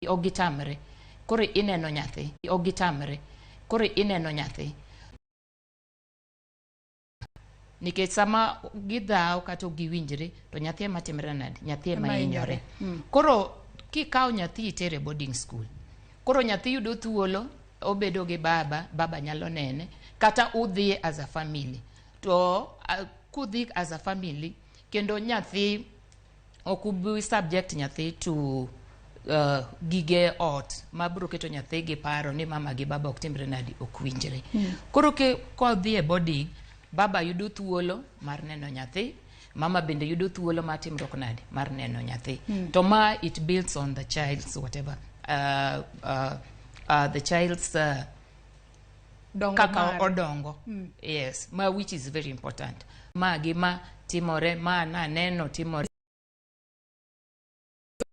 Ok gitamre. Koro ineno nyathi. Ok gitamre. Koro ineno nyathi. Nikech sama gidhaw kata ok giwinjre to nyathi ema timre nade? Nyathi ema hinyore. Koro kikawo nyathi itere boarding school. Koro nyathi yudo thuolo obedo gi baba, baba nyalo nene kata udhi as a family. To kudhi as a family kendo nyathi ok ubi subject nyathi to gige ot mabiro keto nyathi gi paro ni mama gi baba ok timre nadi, ok winjre. Koro ke kodhi e boarding, baba yudo thuolo mar neno nyathi, mama bende yudo thuolo mar timruok nade mar neno nyathi. To ma it builds on the child's whatever the child's dongo kaka mare. Odongo. Yes, ma which is very important. Ma gima timore ma naneno timore.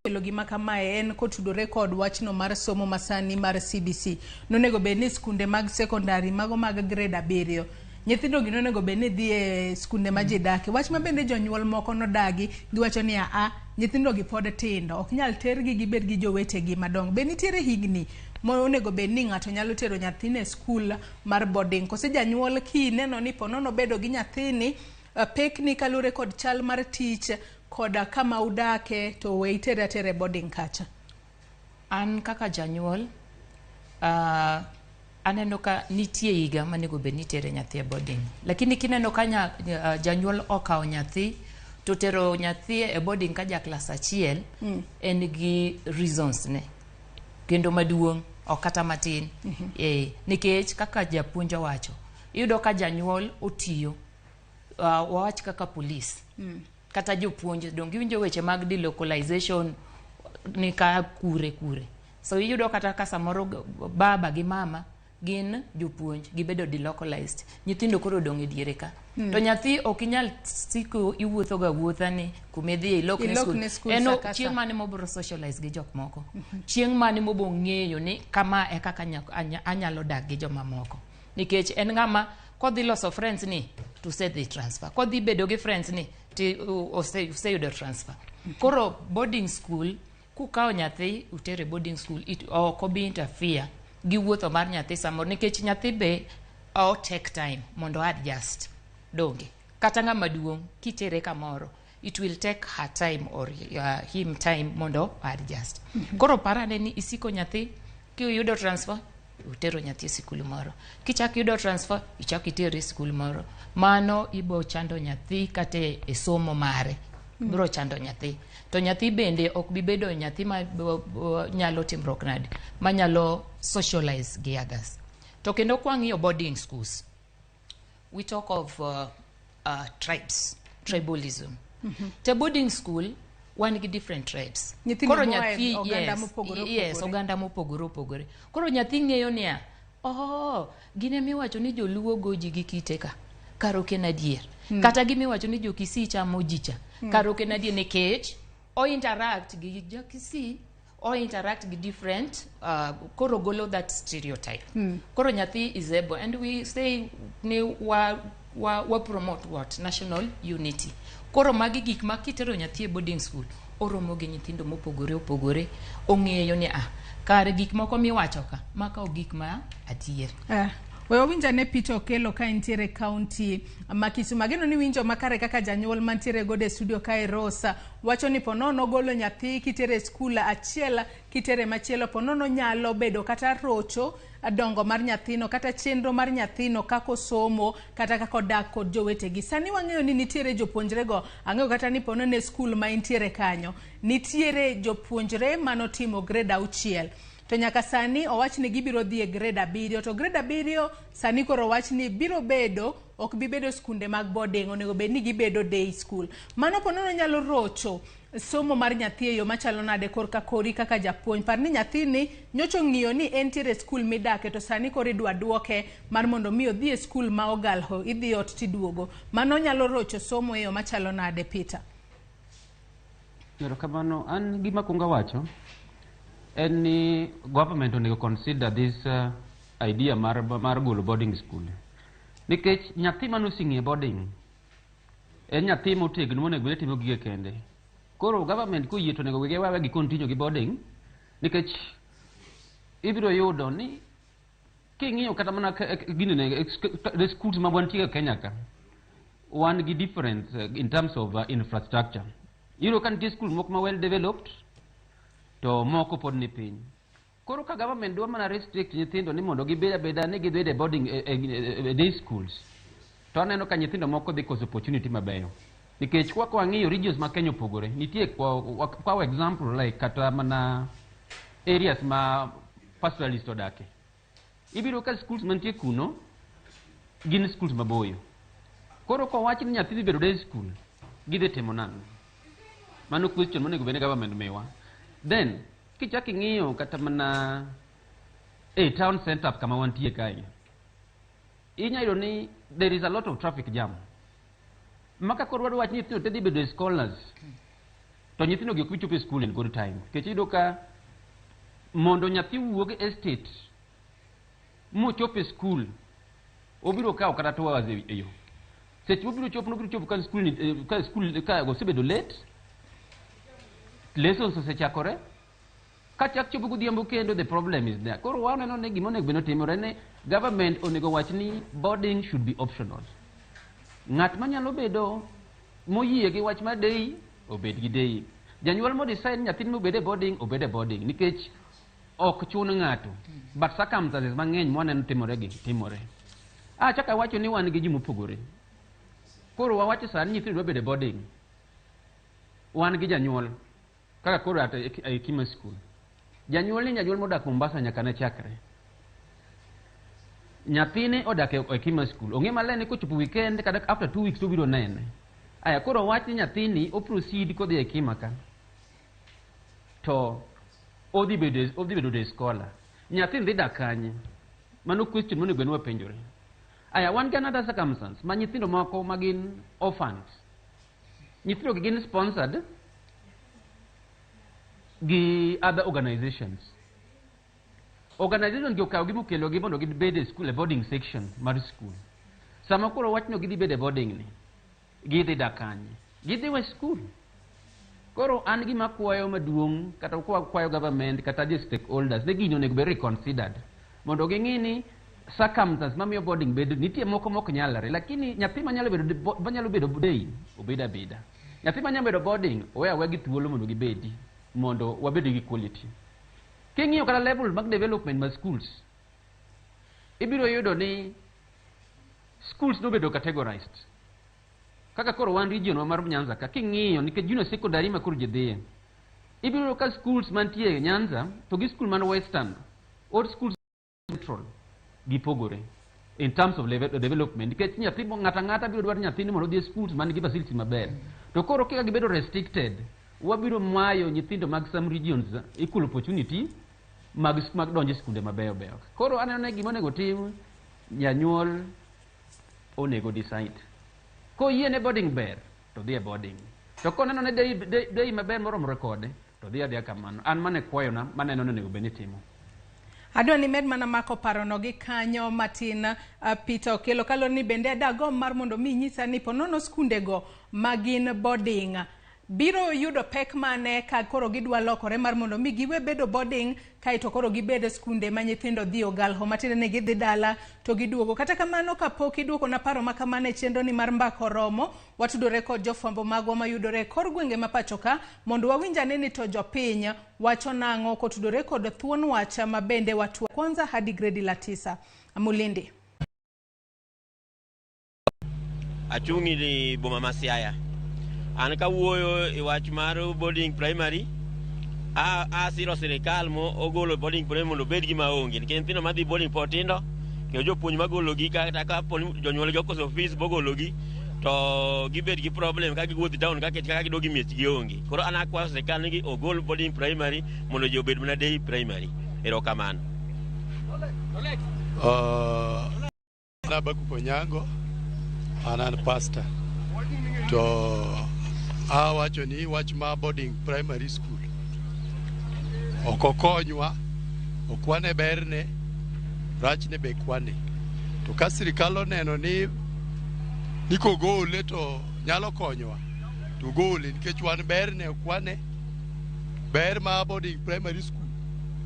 Kelo gima kamae en kotudore kod wachno mar somo masani mar CBC. Nonego bed ni skunde mag sekondari mago mag grade 7 nyithindo gi nonego bed ni dhi e skunde ma ji dake. Wach ma bende jonyuol moko nodagi, giwacho ni aa, nyithindo gi pod tindo, ok nyal tergi gibed gi jowetegi madongo. Be nitiere higni monego bed ni ng'ato nyalo tero nyathine e skul mar boarding? Kose janyuol kineno ni ponono bedo gi nyathini pekni kaluwore kod chal mar tich koda kama udake, to we itere atera e boarding kacha? An kaka janyuol, aneno ka nitie higa manego bed ni itere nyathi e boarding. Lakini kineno ka janyuol okawo nyathi to tero nyathi e boarding ka ja klas 1, en gi reasons ne kendo maduong', ok kata matin. Nikech kaka japuonj owacho, iyudo ka janyuol otiyo, wawach kaka police kata jopuonj, dong giwinjo weche mag delocalization ni ka kure kure. So iyudo kata ka samoro baba gi mama gin jopuonj, gibedo delocalized, nyithindo koro odong' e diere ka. To nyathi ok inyal siko iwuotho ga wuotha ni kumidhiye ilokne Ilokne skul. Skul En sa ka sa. Chieng' mane mobiro socialize gi jok moko, chieng' mane mobo ng'eyo ni kama e kaka anyalo dak gi jomamoko? Nikech en ng'ama kodhi loso friends ni to osedhi transfer, kodhi bedo gi friends ni to oseyudo transfer. Koro boarding school, kukawo nyathi utere boarding school, ok obi interfere gi wuotho mar nyathi samoro, nikech nyathi be o take time mondo adjust. Donge kata ng'ama duong' kitere kamoro, it will take her time or him time mondo adjust. Koro parane ni isiko nyathi kiyudo transfer, utero nyathi e sikul moro, kichak yudo transfer, ichak itere e sikul moro, mano ibo chando nyathi kata e somo mare. Biro chando nyathi, to nyathi bende ok bi bedo nyathi ma nyalo timruok nade, manyalo socialize gi others. To kendo kwang'iyo boarding schools, we talk of tribes, tribalism. Te boarding school wan gi different tribes. Nyithindo Koro moa e nyathi oganda mopogore opogore. Oganda mopogore opogore. Koro nyathi ng'eyo niya, oh, gin emiwacho ni joluo go ji gi kite ka, kar ok en adier. Kata gimiwacho ni jokisii chamo ji cha, kar ok en adier, nikech o interact gi jokisii, o interact gi different, koro golo that stereotype. Koro nyathi is able, and we say ni wa promote what? National unity. Koro magi gik ma kitero nyathi e boarding school, oromo gi nyithindo mopogore opogore, ong'eyo ni ah, kar gik moko miwacho ka, maka ok gik ma adier. We wawinj ane Peter Okello ka entiere kaunti ma Kisumu. Ageno ni winjo makare kaka janyuol mantiere godo e studio kae. Rosa wacho ni ponono golo nyathi kitere e skul achiel kitere machielo, ponono nyalo bedo kata rocho dongo mar nyathino kata chenro mar nyathino kaka osomo kata kaka odak kod jowetegi. Sani wang'eyo ni nitiere jopuonjrego, ang'eyo kata ni ponono e skul ma intiere kanyo, nitiere jopuonjre manotimo grade 6 to nyaka sani owach ni gibiro dhi e grade 7, to grade 7 sani koro owach ni biro bedo ok bi bedo skunde mag boarding, onego bed ni gibedo day school. Mano ponono nyalo rocho somo mar nyathi e yo machalo nade korka kori kaka japuonj? Par ni nyathini nyocha ong'iyo ni entiere e skul midake, to sani koro idwa duoke mar mondo mi odhi e skul ma ogalho, idhi ot tiduogo. Mano nyalo rocho somo e yo machalo nade, Peter? Erokamano. An gima kuongo wacho en ni government onego consider this idea mar golo boarding school. Nikech nyathi mane osing'iyo boarding en nyathi motegno monego bed ni timo gige kende. Koro government koyie to onego wege wawe gi continue gi boarding. Nikech ibiro yudo ni king'iyo kata mana gini ne the schools ma wantie e Kenya ka, wan gi difference in terms of infrastructure. Iyudo ka nitie school moko ma well developed to moko pod ni piny. Koro ka government dwa mana restrict nyithindo ni mondo gibed abeda ni gibed e boarding e day schools, to aneno ka nyithindo moko dhi koso opportunity mabeyo. Nikech kwa wang'iyo regions ma Kenya opogore, nitie kwa example like kata mana areas ma pastoralist odake. Ibiro ka schools mantie kuno gin schools maboyo. Koro kowach ni nyathi dhi bedo day school, gidhi timo nang'o? Mano question monego bed ni government miwa. Then kichak ing'iyo kata mana e town center kama wantie kae, inya yudo ni there is a lot of traffic jam. Maka koro wadwa wach ni nyithindo te dhi bedo scholars, to nyithindo gi ok bi chopo e school in good time. Nikech iyudo ka mondo nyathi wuog e estate mochop e school, obiro kawo kata 2 hours e yo. Seche mobiro chopo, nobiro chopo ka school, ka school ka osebedo late, lessons osechakore. Kachak chopo godhiambo kendo the problem is there. Koro waneno ni gima onego bed ni otimore ni government onego wach ni boarding should be optional. Ng'at manyalo bedo moyie gi wach mar day, obed gi day. Janyuol mo decide ni nyathini mobed e boarding, obed e boarding nikech ok chun ng'ato. But circumstances mang'eny mwaneno timore gi timore. Ah, chak awacho ni wan gi ji mopogore. Koro wawacho sani nyithindo dwa bedo e boarding. Wan gi janyuol kaka koro at e Hekima School. Janyuol ni janyuol modak Mombasa nyaka ne chakre. Nyathine odak e Hekima School. Ong'e maler ni kochopo weekend kata after 2 weeks to obiro nene. Aya koro wach ni nyathini o proceed kodhi e Hekima ka. To odhi bedo day scholar. Nyathini dhi dak kanye? Mano question monego bed ni wapenjore. Aya wan gi another circumstance ma nyithindo moko ma gin orphans. Nyithindo gi gin sponsored gi other organizations. Organization gi okawo gi mokelo gi mondo gibed e school, e boarding section mar school. Sama koro wachno gidhi bedo e boarding ni, gidhi dak kanye? Gidhi we school. Koro an gima kwayo maduong' kata kwayo government kata jo stakeholders ne gini onego bed reconsidered mondo ging'i ni circumstances mamiyo boarding bedo nitie moko mok nyalre, lakini nyathi manyalo bedo day obed abeda, nyathi manyalo bedo boarding owe aweya gi thuolo mondo gibedi mondo wabed gi quality. King'iyo kata level mag development mag schools, ibiro yudo ni schools nobedo categorized. Kaka koro wan region wa mar Nyanza ka, king'iyo nikech junior secondary ma koro ji dhiye, ibiro yudo ka schools mantie Nyanza to gi school man Western or schools Central gipogore in terms of level, development, nikech nyathi ng'ato ang'ata biro dwaro nyathini mondo odhi e schools man gi facilities maber. To koro kaka gibedo restricted, wabiro mayo nyithindo mag some regions equal opportunity mag donjo e skunde mabeyo beyo. Koro aneno ni gima onego tim, janyuol onego decide koyie ne boarding ber to dhi e boarding, to koneno ne day maber moromore kode to dhi adhiya kamano. An mane kwayona maneno ni onego bed ni timo. Adwa ni med mana mako parono gi kanyo matin, Peter Okelo, kaluwore ni bende dagomb mar mondo mi inyisa ni ponono skundego ma gin boarding biro yudo pek mane ka koro gidwa lokore mar mondo mi giwe bedo boarding kaeto koro gibed skunde ma nyithindo dhi ogalho, matiende ni gidhi dala to giduogo. Kata kamano, kapok iduoko na paro ma kamano e chenro ni mar Mbaka Oromo, watudore kod jofwambo magwa mayudore e kor gwenge ma pacho ka mondo wawinj ane ni to jopiny wacho nang'o kotudore kod thuon wach ma bende watwa kwanza hadi gredi la 9. Mulindi. Achung' e boma ma Siaya. An kawuoyo e wach mar boarding primary, asiro sirikal mo ogolo boarding primary mondo obed gima onge nikech nyithindo madhi boarding pod tindo kendo jopuonj magologi kata kapo ni jonyuolgi okoso fees bogologi to gibed gi problem ka giwuotho e town ka kaka gidog e miechgi onge. Koro an akwayo sirikal ni ogol boarding primary mondo ji obed mana day primary. Erokamano. Habakuk Onyango, an pastor. To awacho ni wach ma boarding primary school ok okonywa, ok wane berne, rachne be kwane. To ka sirikal oneno ni kogole to nyalo konyowa, to gole nikech wan berne ok wane. Ber ma boarding primary school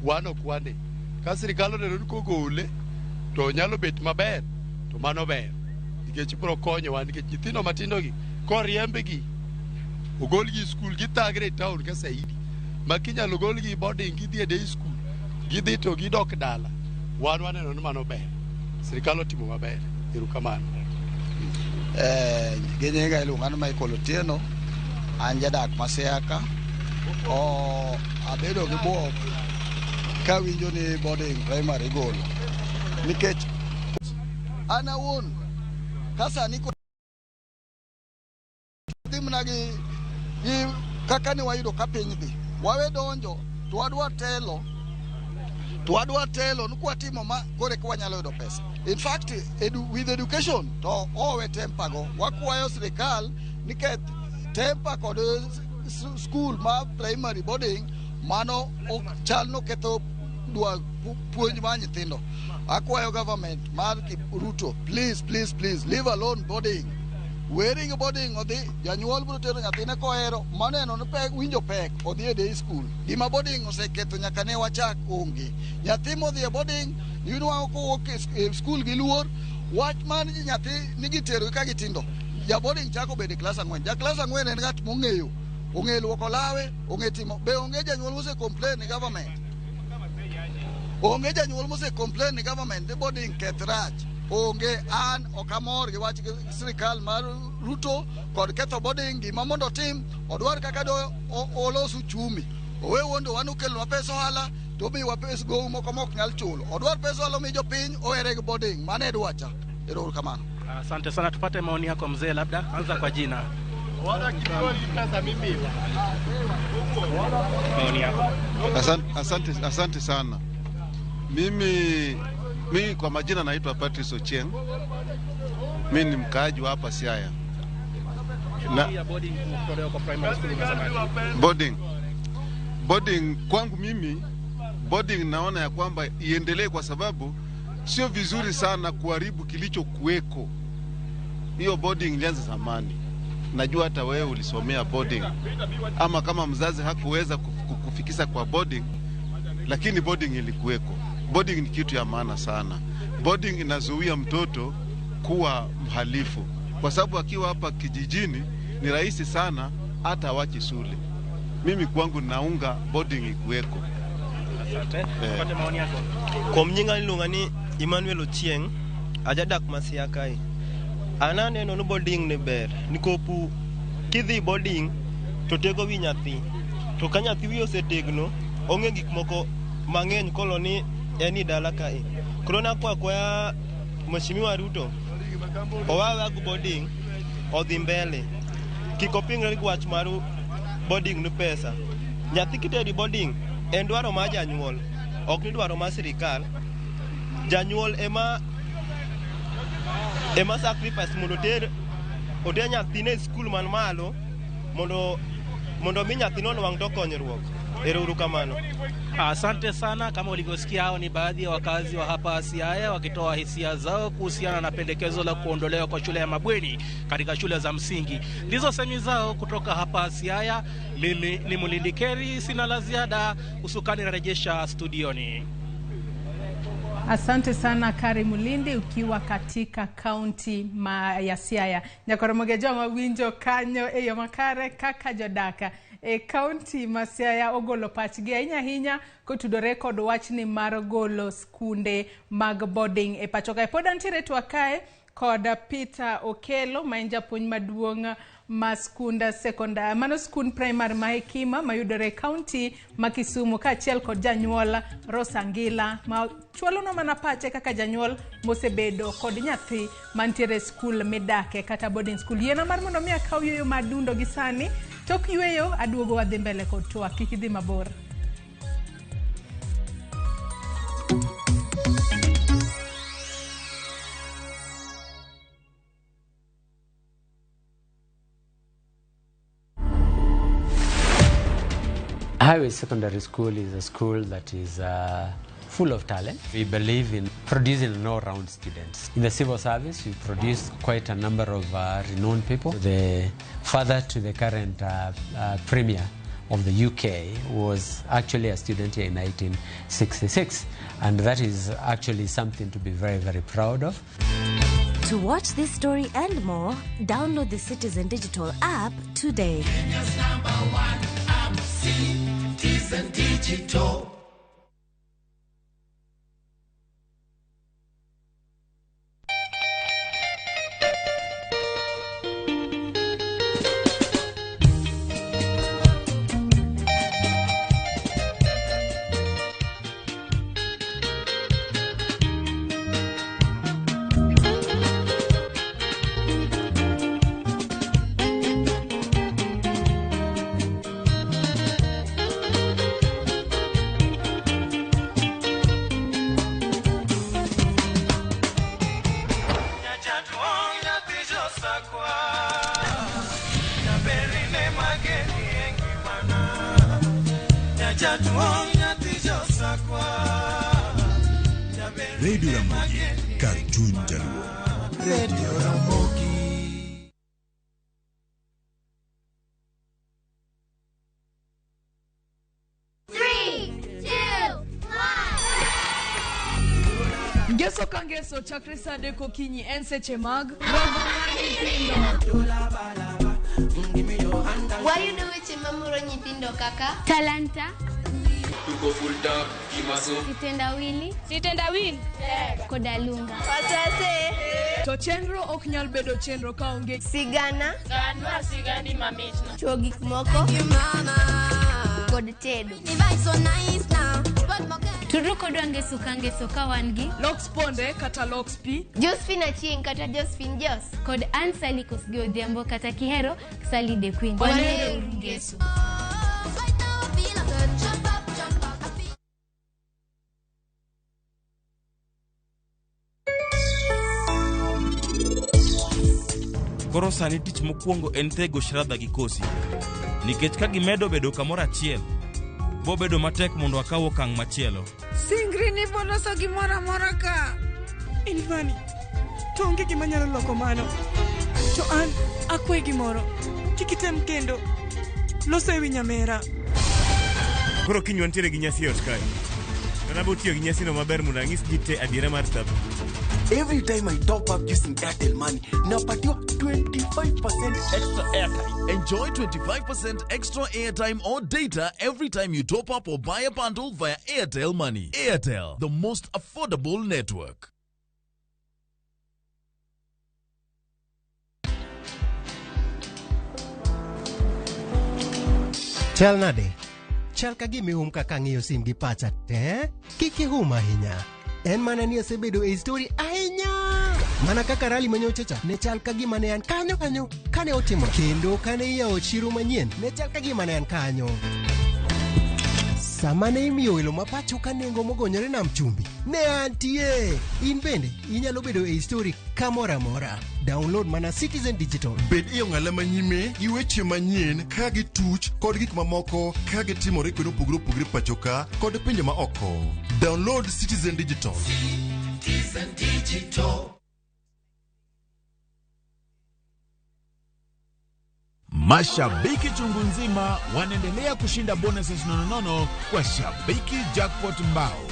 Wan ok wane. Ka sirikal oneno ni kogole to nyalo bet maber, to mano ber. Nikech biro konyowa nikech nyithindo matindo gi koriembgi ogolgi e skul githagre e town ka saidi ma kinyalo golgi boarding gidhi e day school gidhi to gidok dala wan waneno ni mano ber sirikal otimo maber erokamano. Gi nyinga iluonga ni Michael Otieno, an jadak ma Siaya ka. Abedo gi buok kawinjo ni boarding primary igolo nikech an awuon ka sani dhi mana gi kaka ne wayudo ka piny dhi wawe donjo to wadwa telo to wadwa telo ni kwatimo ma koro eka wanyalo yudo pesa. In fact, with education to owe temper go wakwayo sirikal ni keth temper kod school ma primary boarding mano chal noketho dwa puonj mar nyithindo. Akwayo government mar Ruto, please, please, please leave alone boarding. Weri gi boarding odhi janyuol biro tero nyathine kohero maneno ni pek winjo pek odhi e day school. Gima boarding oseketho nyaka ne wachak onge. Nyathi modhi e boarding inwang'o kowuok e school gi luor wach mar nyathi ni gitero ka gitindo. Ja boarding chako bedo e klas 4. Ja klas 4 en ng'at mong'eyo ong'e luoko lawe ong'e timo be onge janyuol mose complain ni government onge janyuol mose complain ni government ni boarding keth rach onge. An ok amor gi wach sirikal mar Ruto kod ketho boarding. Gima mondo otim odwar kaka do olos uchumi owe wuondo wan okelonwa pesa ohala to omiwa pes gowi moko mok nyal chulo odwar pesa ohala omi jopiny owere gi boarding mano e dwacha. Ero kamano. Asante sana, tupate maoni yako mzee, labda anza kwa jina. Maoni yako. Asante, asante, asante sana. Mimi kwa majina naitwa Patrice Ochieng. Mimi ni mkaaji wa hapa Siaya. Shughuli ya boarding kutolewa kwa primary school unasemaje? Boarding. Boarding kwangu mimi, boarding naona ya kwamba iendelee kwa sababu sio vizuri sana kuharibu kilichokuweko. Hiyo boarding ilianza zamani. Najua hata wewe ulisomea boarding, ama kama mzazi hakuweza kufikisha kwa boarding, lakini boarding ilikuweko. Boarding ni kitu ya maana sana. Boarding inazuia mtoto kuwa mhalifu, kwa sababu akiwa hapa kijijini ni rahisi sana hata awache shule. Mimi kwangu naunga boarding ikuweko. Asante. Tupate maoni yako. Kuom nyinga iluonga ni Emmanuel Ochieng, ajadak ma Siaya kae. An aneno ni boarding ni ber nikopu kidhi boarding to tego wi nyathi to ka nyathi wiye osetegno ong'e gik moko mang'eny kolo ni en i dala kae. Koro nakwa akwaya Mheshimiwa Ruto owawe gi boarding odhi mbele kik opingre gi wach mar boarding ni pesa. Nyathi kitero i boarding en dwaro mar janyuol ok ni dwaro mar sirikal. Janyuol ema sacrifice mondo oter nyathine e skul man malo mondo mi nyathino onwang' to konyruok. Ero uru kamano. Asante sana. Kama ulivyosikia, hao ni baadhi ya wakazi wa hapa Siaya wakitoa hisia zao kuhusiana na pendekezo la kuondolewa kwa shule ya mabweni katika shule za msingi. Ndizo semi zao kutoka hapa Siaya. Mimi ni Mulindi Keri, sina la ziada. Usukani narejesha studioni. Asante sana Kari Mulindi ukiwa katika kaunti ya Siaya. Nyakoromoge joma winjo kanyo e yo makare kaka jodaka e kaunti ma Siaya ogolo pachgi ahinya ahinya kotudore kod wachni mar golo skunde mag boarding e pacho kae. Pod antiere twak kae kod Peter Okelo ma en japuonj maduong' ma skund sekondar mano skund primary ma Hekima mayudore e kaunti ma Kisumu kaachiel kod janyuol Rose Angila ma chwalonwa mana pache kaka janyuol mosebedo kod nyathi mantiere e skul midake kata boarding school. Yiena mar mondo mi akaw yueyo mar dundo gi sani tok yueyo aduogo wadhi mbele kod twak kik idhi mabor. Highway Secondary School is a school that is full of talent. We believe in producing an all-round students. In the civil service, we produce quite a number of renowned people. The father to the current premier of the UK was actually a student here in 1966. And that is actually something to be very, very proud of. To watch this story and more, download the Citizen Digital app today. Kenya's number one app, Citizen Digital. Radio Ramogi, Cartoon Jaluo. Radio Ramogi. Three, two, one. Ngeso ka ngeso chakre sa adek okinyi en seche mag Wayudo weche mamoro nyithindo kaka Talanta, Tuko full tap, kimaso, Sitendawili, Sitendawili koda Lunga. Watase. To chenro ok nyal bedo chenro kaonge sigana, Ganwa sigandi mamitno, chuo gik moko kod tedo. Tudru kodwa ngeso ka ngeso ka wan gi Lox Ponde kata Lox P, Josephine Achieng kata Josephine Jos, kod Ann Sally Kosgei Odhiambo kata Kihero Sally the Queen. Wanero ngeso. Koro sani tich mokwongo en thego Shraddha gi Kosi. Nikech ka gimedo bedo kamoro achiel, bobedo matek mondo akaw okang' machielo. Singri ni boloso gimoro amora ka. Ilvani, to onge gima nyalo loko mano. To an akwayi gimoro. Kik item kendo. Loso ewi nyamera. Koro kiny wantiere gi nyasi e ot kae. To nabo tiyo gi nyasino maber mondo anyis ji te adiera mar thabu. Every time I top up using Airtel Money, napatiwa 25% extra airtime. Enjoy 25% extra airtime or data every time you top up or buy a bundle via Airtel Money. Airtel, the most affordable network. Chal nade? Chal ka gima ihum kaka ang'iyo sim gi pacha te? Kik ihum ahinya. En mana ni asebedo e story ahinya. Mana kaka rally manyocha cha, ne chal ka gima ne an kanyo kanyo kane otimo. Kendo kane iyawo chiro manyien, ne chal ka gima ne an kanyo. Sama ne imiyo welo ma pacho ka nengo mogonyore nam chumbi, ne antie. In bende inyalo bedo e story kamoro amora. Download mana Citizen Digital. Bed e ong'ala manyime gi weche manyien ka gituch kod gik mamoko ka gitimore kuonde mopogore opogore pacho ka kod pinje ma oko. Download Citizen Digital. Citizen Digital. Mashabiki chungu nzima wanaendelea kushinda bonuses nononono kwa Shabiki Jackpot Mbao.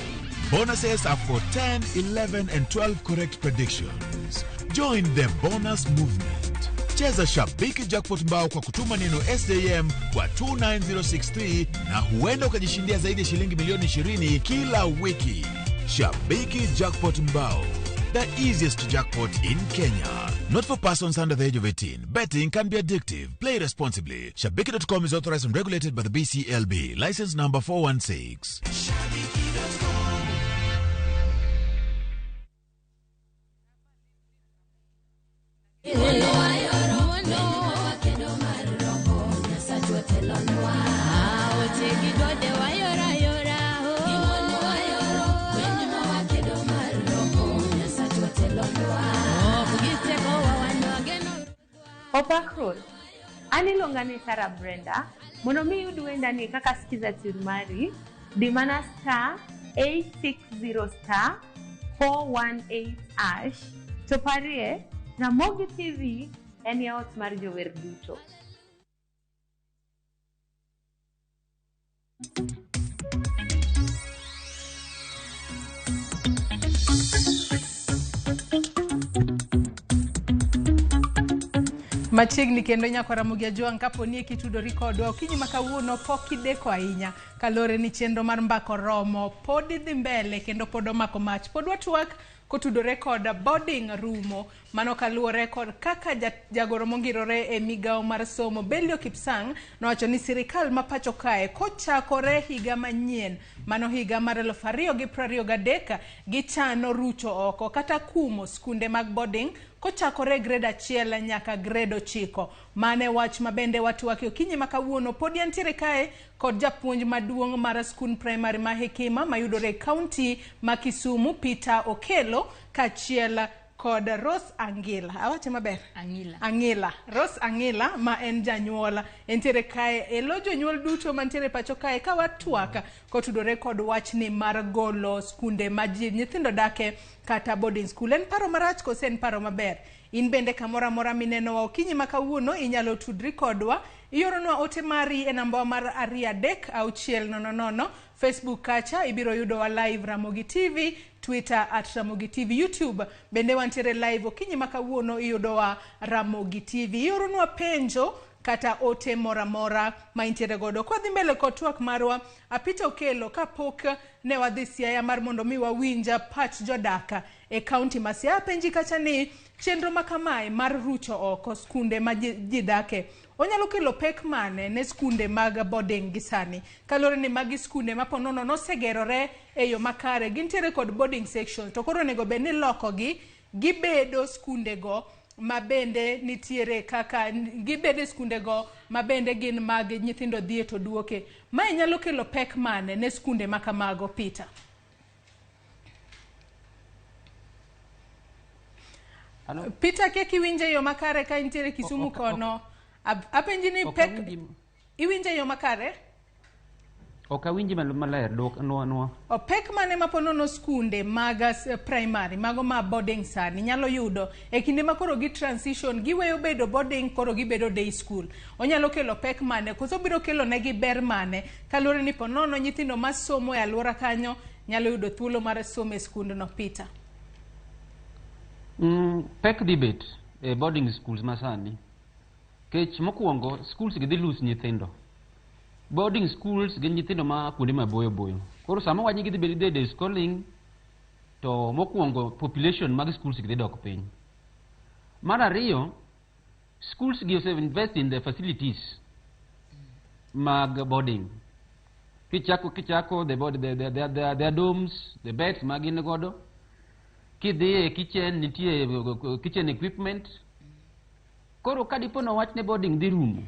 Bonuses are for 10, 11 and 12 correct predictions. Join the bonus movement. Cheza Shabiki Jackpot Mbao kwa kutuma neno SJM kwa 29063 na huenda ukajishindia zaidi ya shilingi milioni 20 kila wiki. Shabiki Jackpot Mbao, the easiest jackpot in Kenya. Not for persons under the age of 18. Betting can be addictive. Play responsibly. Shabiki.com is authorized and regulated by the BCLB. License number 416. Opak Roll. An iluonga ni Sarah Brenda. Mondo mi iyud wendani kaka Skiza Tune mari, di mana star 860 star 418 hash to parie Ramogi TV en yaot mar jower duto. Machiegni kendo nyako Ramogi Ajwang' kapo ni kitudori kodwa okinyi ma kawuono pok ideko ahinya kaluwore ni chenro mar mbaka oromo pod idhi mbele kendo pod omako mach pod watwak kotudore kod boarding rumo mano kaluwore kod kaka jagoro mongirore e migawo mar somo Belio Kipsang nowacho ni sirikal ma pacho kae kochakore higa manyien mano higa mar 2023 gichano rucho oko kata kumo skunde mag boarding kochakore grade 1 nyaka grade 9. Mane wach mabende watwaki okinyi ma kawuono. Pod yantiere kae kod japuonj maduong' mar skund primary ma Hekima mayudore e kaunti ma Kisumu, Peter Okello, kaachiel kod Rose Angila. Awache maber? Angila. Angila. Rose Angila ma en janyuol. Entiere kae e lo jonyuol duto mantiere pacho kae ka watwak kotudore kod wachni mar golo skunde ma ji nyithindo dake kata boarding school. En paro marach kose en paro maber? In bende kamoro amora minenowa okinyi ma kawuono inyalo tudri kodwa. Ioronwa ote mari e namba mar 23600. Facebook kacha ibiro yudowa live Ramogi TV, Twitter at Ramogi TV, YouTube bende wantiere live okinyi ma kawuono iyudowa Ramogi TV. Ioronwa penjo kata ote mora mora ma intiere godo. Kwa dhi mbele kod twak marwa, Peter Okello, kapok ne wadhi Siaya mar mondo mi wawinja pach jodaka e kaunti ma Siaya, penji kacha ni chenro ma kamae mar rucho oko skunde ma ji dake onyalo kelo pek mane ne skunde mag boarding gi sani, kaluwore ni magi skunde ma ponono nosegerore e yo makare, gintiere kod boarding section, to koro onego bed ni lokogi gibedo skundego ma bende nitiere kaka gibedo e skundego ma bende gin mag nyithindo dhie to duoke. Mae nyalo kelo pek mane ne skunde ma kamago, Peter? Hello? Peter, kik iwinje yo makare ka intiere Kisumu kono. Apenji ni pek iwinje yo makare? Ok awinji maler, dwok nwa. O pek mane ma ponono skunde mag primary, mago ma boarding sani nyalo yudo e kinde ma koro gi transition, giweyo bedo boarding koro gibedo day school. Onyalo kelo pek mane koso biro kelo negi ber mane kaluwore ni ponono nyithindo masomo e alwora kanyo nyalo yudo thuolo mar somo e skundno, Peter? Pek dhi bet e boarding schools masani. Kech mokwongo, schools gi dhi lose nyithindo. Boarding schools gin nyithindo ma kuonde maboyo boyo. Koro sama wach ni gidhi bedo day schooling, to mokwongo population mag schools gi dhi dok piny. Mar ariyo, schools gi ose invest in the facilities mag boarding. Kichako the board, the dorms, the beds ma gin godo. Kidhi e kitchen, nitie kitchen equipment. Koro ka dipo no wach ne boarding dhi rumo,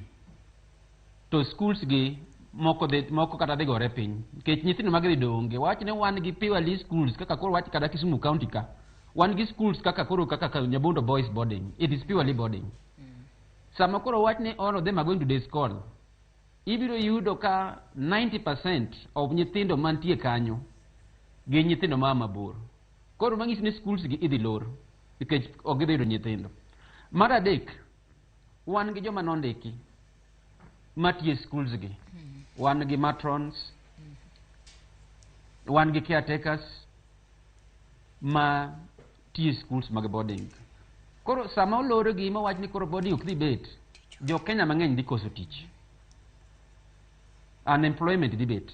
to schools gi moko kata dhi gore piny. Nikech nyithindo mag dhi donge. Wach ne wan gi purely schools kaka koro wach kata Kisumu County ka. Wan gi schools kaka koro kaka Nyabondo Boys Boarding. It is purely boarding. Sama koro wach ne all of them are going to day school, ibiro yudo ka 90% of nyithindo mantie kanyo gin nyithindo ma mabor. Koro mang'isi ni schools gi idhi lor nikech ok gidhi yudo nyithindo. Mar adek, wan gi joma nondiki matiyo e schools gi. Wan gi matrons, wan gi caretakers ma tiyo e schools mag boarding. Koro sama olorgi ma wach ni koro boarding ok dhi bet, jo Kenya mang'eny dhi koso tich. Unemployment dhi bet.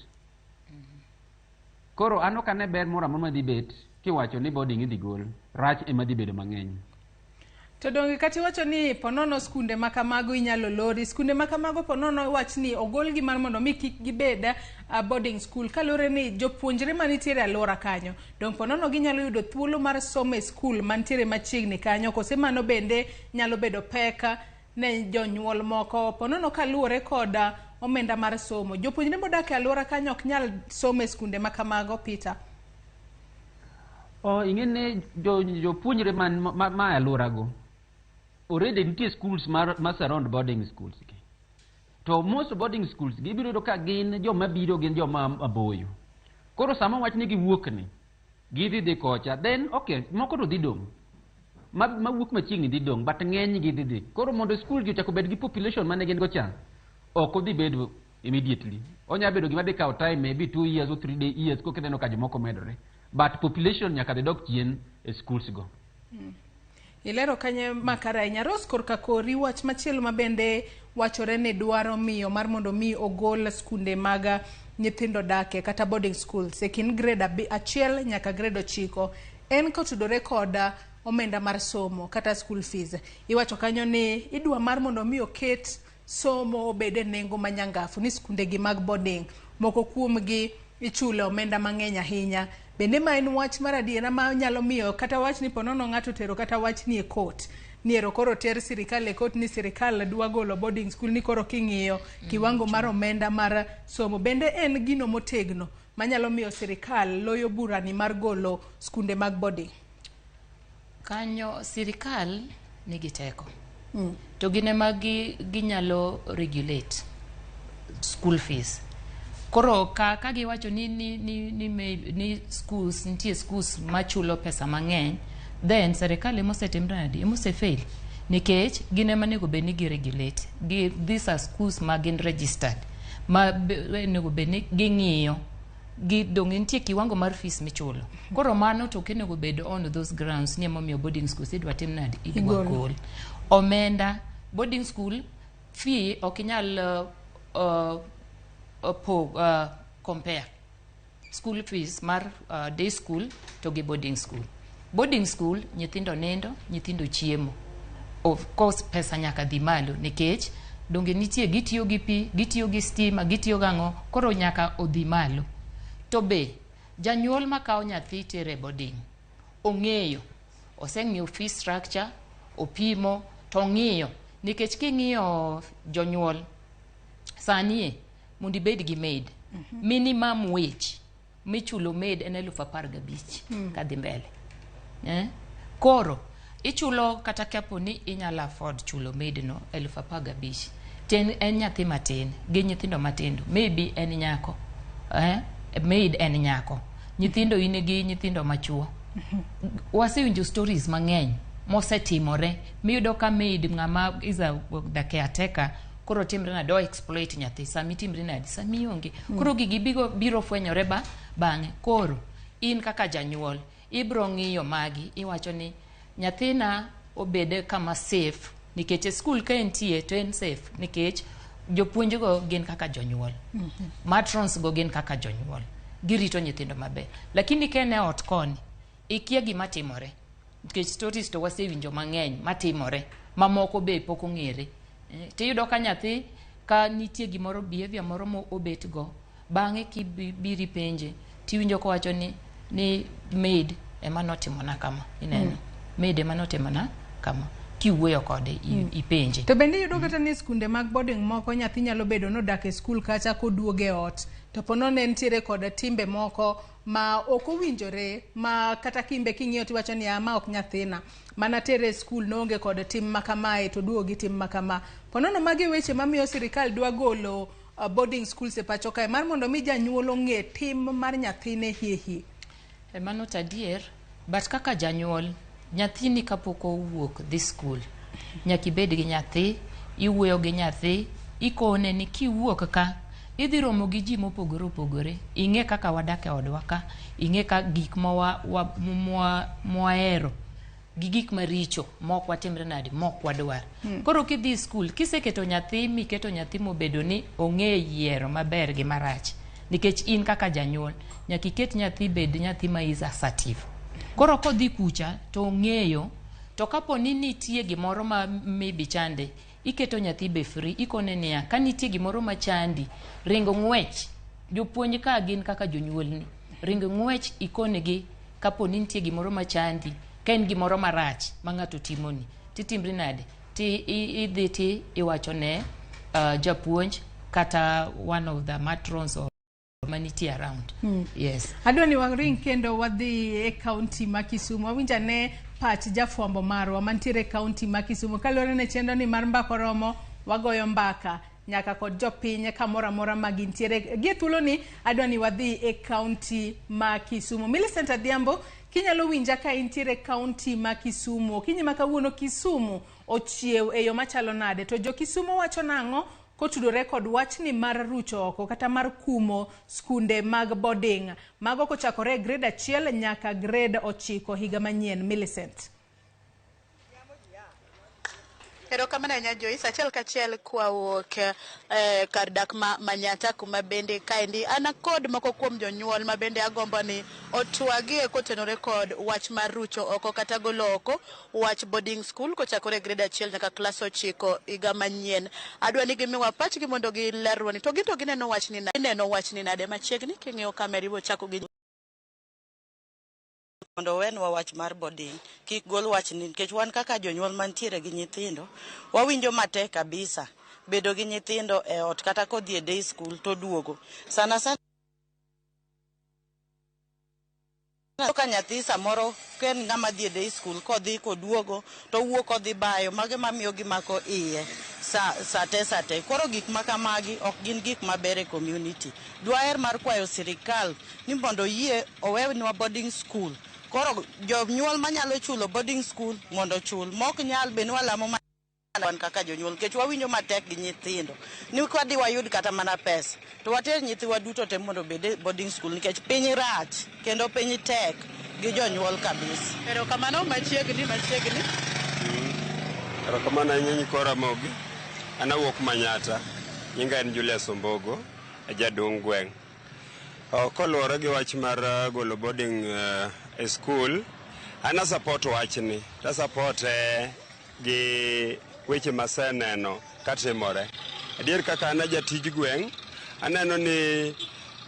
Koro an ok ane ber moro amora ma dhi bet kiwacho ni boarding idhi gol, rach ema dhi bedo mang'eny. To donge kata iwacho ni ponono skunde ma kamago inyalo lori, skunde ma kamago ponono wach ni ogolgi mar mondo mi kik gibed boarding school, kaluwore ni jopuonjre manitiere e alwora kanyo, dong ponono ginyalo yudo thuolo mar somo e skul mantiere machiegni kanyo, kose mano bende nyalo bedo pek ne jonyuol moko ponono kaluwore kod omenda mar somo. Jopuonjre modak e alwora kanyo ok nyal somo e skunde ma kamago, Peter? Ing'e ni jopuonjre ma e alworago already nitie schools ma surround boarding schools gi. To most boarding schools gi ibiro yudo ka gin joma biro gin joma maboyo. Koro sama wach ni giwuok ni, gidhi dhi kocha, then okay, moko to dhi dong'. Ma wuok machiegni dhi dong', but ng'eny gi dhi dhi. Koro mondo school gi ochak obed gi population mane gin go cha, ok odhi bedo immediately. Onya bedo gima dhi kawo time maybe 2 years or 3 years koka ineno ka jomoko medore. But population nyaka dhi dok chien e schools go. Ilero kanye makare ahinya. Rose korka kori wach machielo ma bende wachore ni dwaro miyo mar mondo mi ogol skunde mag nyithindo dake kata boarding schools e kind grade 1 nyaka grade 9 en kotudore kod omenda mar somo kata school fees. Iwacho kanyo ni idwa mar mondo mi oket somo obed e nengo manyangafu ni skunde gi mag boarding moko kuomgi ichulo omenda mang'eny ahinya. Bende ma en wach mar adiera ma nyalo miyo kata wach ni ponono ng'ato tero kata wach ni e court ni ero koro ter sirikal e court ni sirikal dwa golo boarding school ni koro king'iyo kiwango mar omenda mar somo. Bende en gino motegno manyalo miyo sirikal loyo burani mar golo skunde mag boarding. Kanyo sirikal nigi teko. To gin ema ginyalo regulate school fees. Koro ka giwacho ni schools nitie schools machulo pesa mang'eny, then serikal emosetimre nadi, emosefail nikech gin ema onego bed ni gi regulate. These are schools ma gin registered ma onego bed ni ging'iyo dong nitie kiwango mar fees michulo. Koro mano to ok onego bed on those grounds ni emomiyo boarding schools idwa tim nadi, idwa gol. Omenda boarding school fee ok inyal compare school fees mar day school to gi boarding school. Boarding school nyithindo nindo, nyithindo chiemo. Of course pesa nyaka dhi malo nikech donge nitie gitiyo gi pi, gitiyo gi stima, gitiyo gang'o, koro nyaka odhi malo. To be janyuol makawo nyathi tere boarding ong'eyo, oseng'iyo fee structure, opimo to ong'iyo nikech king'iyo jonyuol sani mondo ibed gi maid, minimum wage michulo maid en 15,000 kadhi mbele. Koro ichulo kata kapo ni inyalo afford chulo maid no 15,000 to en nyathi matin gi nyithindo matindo, maybe en nyako, maid en nyako, nyithindo in gi nyithindo machuo. Wasewinjo stories mang'eny mosetimore miyudo ka maid ng'ama is the caretaker koro timre nade, o exploit nyathi sami timre nade, sami onge. Koro gigi biro fwenyore bang'e. Koro in kaka janyuol ibro ng'iyo magi, iwacho ni nyathina obed kama safe nikech e school ka entie to en safe nikech jopuonjgo gin kaka jonyuol, matrons go gin kaka jonyuol, girito nyithindo maber. Lakini ka en e ot koni ikia gima timore nikech stories to wasewinjo mang'eny matimore mamoko be pok ong'ere. Tiyudo ka nyathi ka nitie gimoro behavior moro mo obet go, bang'e kibiri penje tiwinjo kowacho ni maid ema notimona kama, ineno maid ema notimona kama, kiwuoyo kode ipenje. To bende iyudo kata ni skunde mag boarding moko nyathi nyalo bedo nodak e skul kacha koduogo e ot to ponono ne nitiere kod timbe moko ma ok owinjore ma kata kimbe king'iyo tiwacho ni ma ok nyathina mana tere e skul noonge kod tim makamae to duogo gi tim makama. Ponono magi weche mamiyo sirikal dwa golo boarding schools e pacho kae mar mondo mi janyuol ong'e tim mar nyathine hie hie. Mano to adier, but kaka janyuol nyathini kapok owuok dhi skul nyaka ibed gi nyathi, iwuoyo gi nyathi, ikone ni kiwuok ka idhi romo gi ji mopogore opogore, ing'e kaka wadak e odwa ka, ing'e ka gik mwahero gi gik maricho mok watimre nade, mok wadwar. Koro kidhi skul kiseketo nyathi miketo nyathi mobedo ni ong'e yiero maber gi marach nikech in kaka janyuol nyaka iket nyathi bed nyathi ma is assertive. Koro kodhi kucha to ong'eyo, to kapo ni nitie gimoro ma maybe chande, iketo nyathi be free, ikone niya ka nitie gimoro machandi, ringo ng'wech. Jopuonj ka gin kaka jonyuolni, ringo ng'wech ikonegi kapo ni nitie gimoro machandi, ka en gimoro marach ma ng'ato timoni, titimri nade, ti idhi ti iwacho ne japuonj kata one of the matrons or manitie around. Yes. Adwa ni waring kendo wadhi e kaunti ma Kisumu. Wawinjo ane pach jafwambo marwa mantiere e kaunti ma Kisumu. Kaluwore ne chenro ni mar mbaka oromo, wagoyo mbaka nyaka kod jopiny kamoro amora ma gintiere. Gie thuoloni adwa ni wadhi e kaunti ma Kisumu. Millicent Adhiambo, kinyalo winja ka intiere e kaunti ma Kisumu. Okinyi ma kawuono Kisumu ochiew e yo machalo nade? To jo Kisumu wacho nang'o kotudore kod wachni mar rucho oko kata mar kumo skunde mag boarding. Mago kochakore e grade 1 nyaka grade 9 higa manyien. Millicent. Erokamano ahinya Joyce, achiel kachiel kwawuok kar dak ma Manyata kuma bende kaendi an kod moko kuom jonyuol ma bende agombo ni otwagie kotenore kod wach mar rucho oko kata golo oko wach boarding school kochakore e grade 1 nyaka klas 9 higa manyien. Adwa ni gimiwa pachgi mondo gilerwa ni to gin to gineno wachni gineno wachni nade machiegni king'iyo kamera ibiro chako gi mondo owenwa wach mar boarding, kik gol wachni nikech wan kaka jonyuol mantiere gi nyithindo wawinjo matek kabisa bedo gi nyithindo e ot kata kodhi e day school to duogo sana sana ka nyathi samoro ka en ng'ama dhi e day school kodhi koduogo to owuok odhi bayo mago mamiyo gimako iye sa sate koro gik ma kamagi ok gin gik maber e community. Dwaher mar kwayo sirikal ni mondo oyie owenwa boarding school. Koro jonyuol manyalo chulo boarding school mondo ochul, mok nyal be walamo wan kaka jonyuol nikech wawinjo matek gi nyithindo ni kwadhi wayud kata mana pesa to water nyithiwa duto te mondo obed e boarding school nikech piny rach kendo piny tek gi jonyuol kabisa. Erokamano machiegni machiegni. Erokamano ahinya nyikwa Ramogi. An awuok Manyata. Nyinga en Julius Ombogo, jaduong' gweng'. Koluwore gi wach mar golo boarding e skul, an a support wachni. To a support gi weche maseneno katimore. Adier kaka an jatij gweng', aneno ni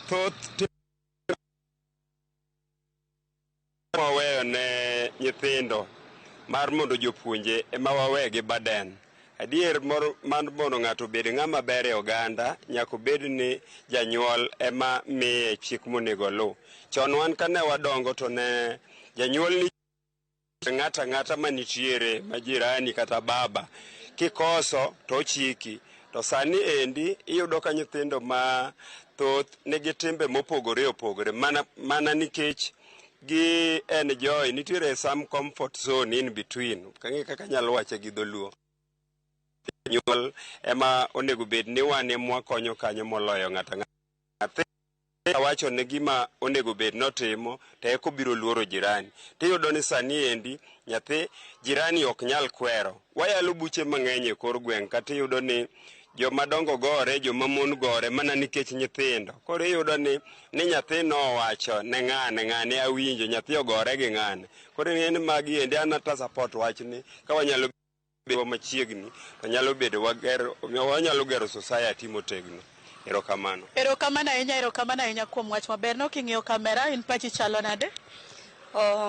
thoth waweyo ne nyithindo mar mondo jopuonje ema wawe gi burden. Adier mar mondo ng'ato obed ng'ama ber e oganda, nyaka obed ni janyuol ema miye chik monego oluw. Chon wan kane wadongo to ne janyuol ni ng'ato ang'ata manitiere ma jirani kata baba, kikoso to ochiki. To sani endi iyudo ka nyithindo ma thoth nigi timbe mopogore opogore mana nikech gi enjoy, nitiere some comfort zone in between. Ok ang'e kaka anyalo wache gi dholuo. Jonyuol ema onego bed ni wan ema wakonyo kanyo moloyo ng'ato ang'ata. Awacho ne gima onego bed notimo to eka obiro luoro jirani. Tiyudo ni sani endi nyathi jirani ok nyal kwero. Wayalo buche mang'eny e kor gweng' kata iyudo ni joma dongo gore, joma mon gore mana nikech nyithindo. Koro iyudo ni nyathi nowacho ne ng'ane, ng'ane awinjo, nyathi ogore gi ng'ane. Koro ing'e ni magi endi an ata support wachni ka wanyalo bedo machiegni to nyalo bedo wanyalo gero society motegno. Erokamano. Erokamano ahinya, erokamano ahinya kuom wach maber no. King'iyo kamera, in pachi chalo nade?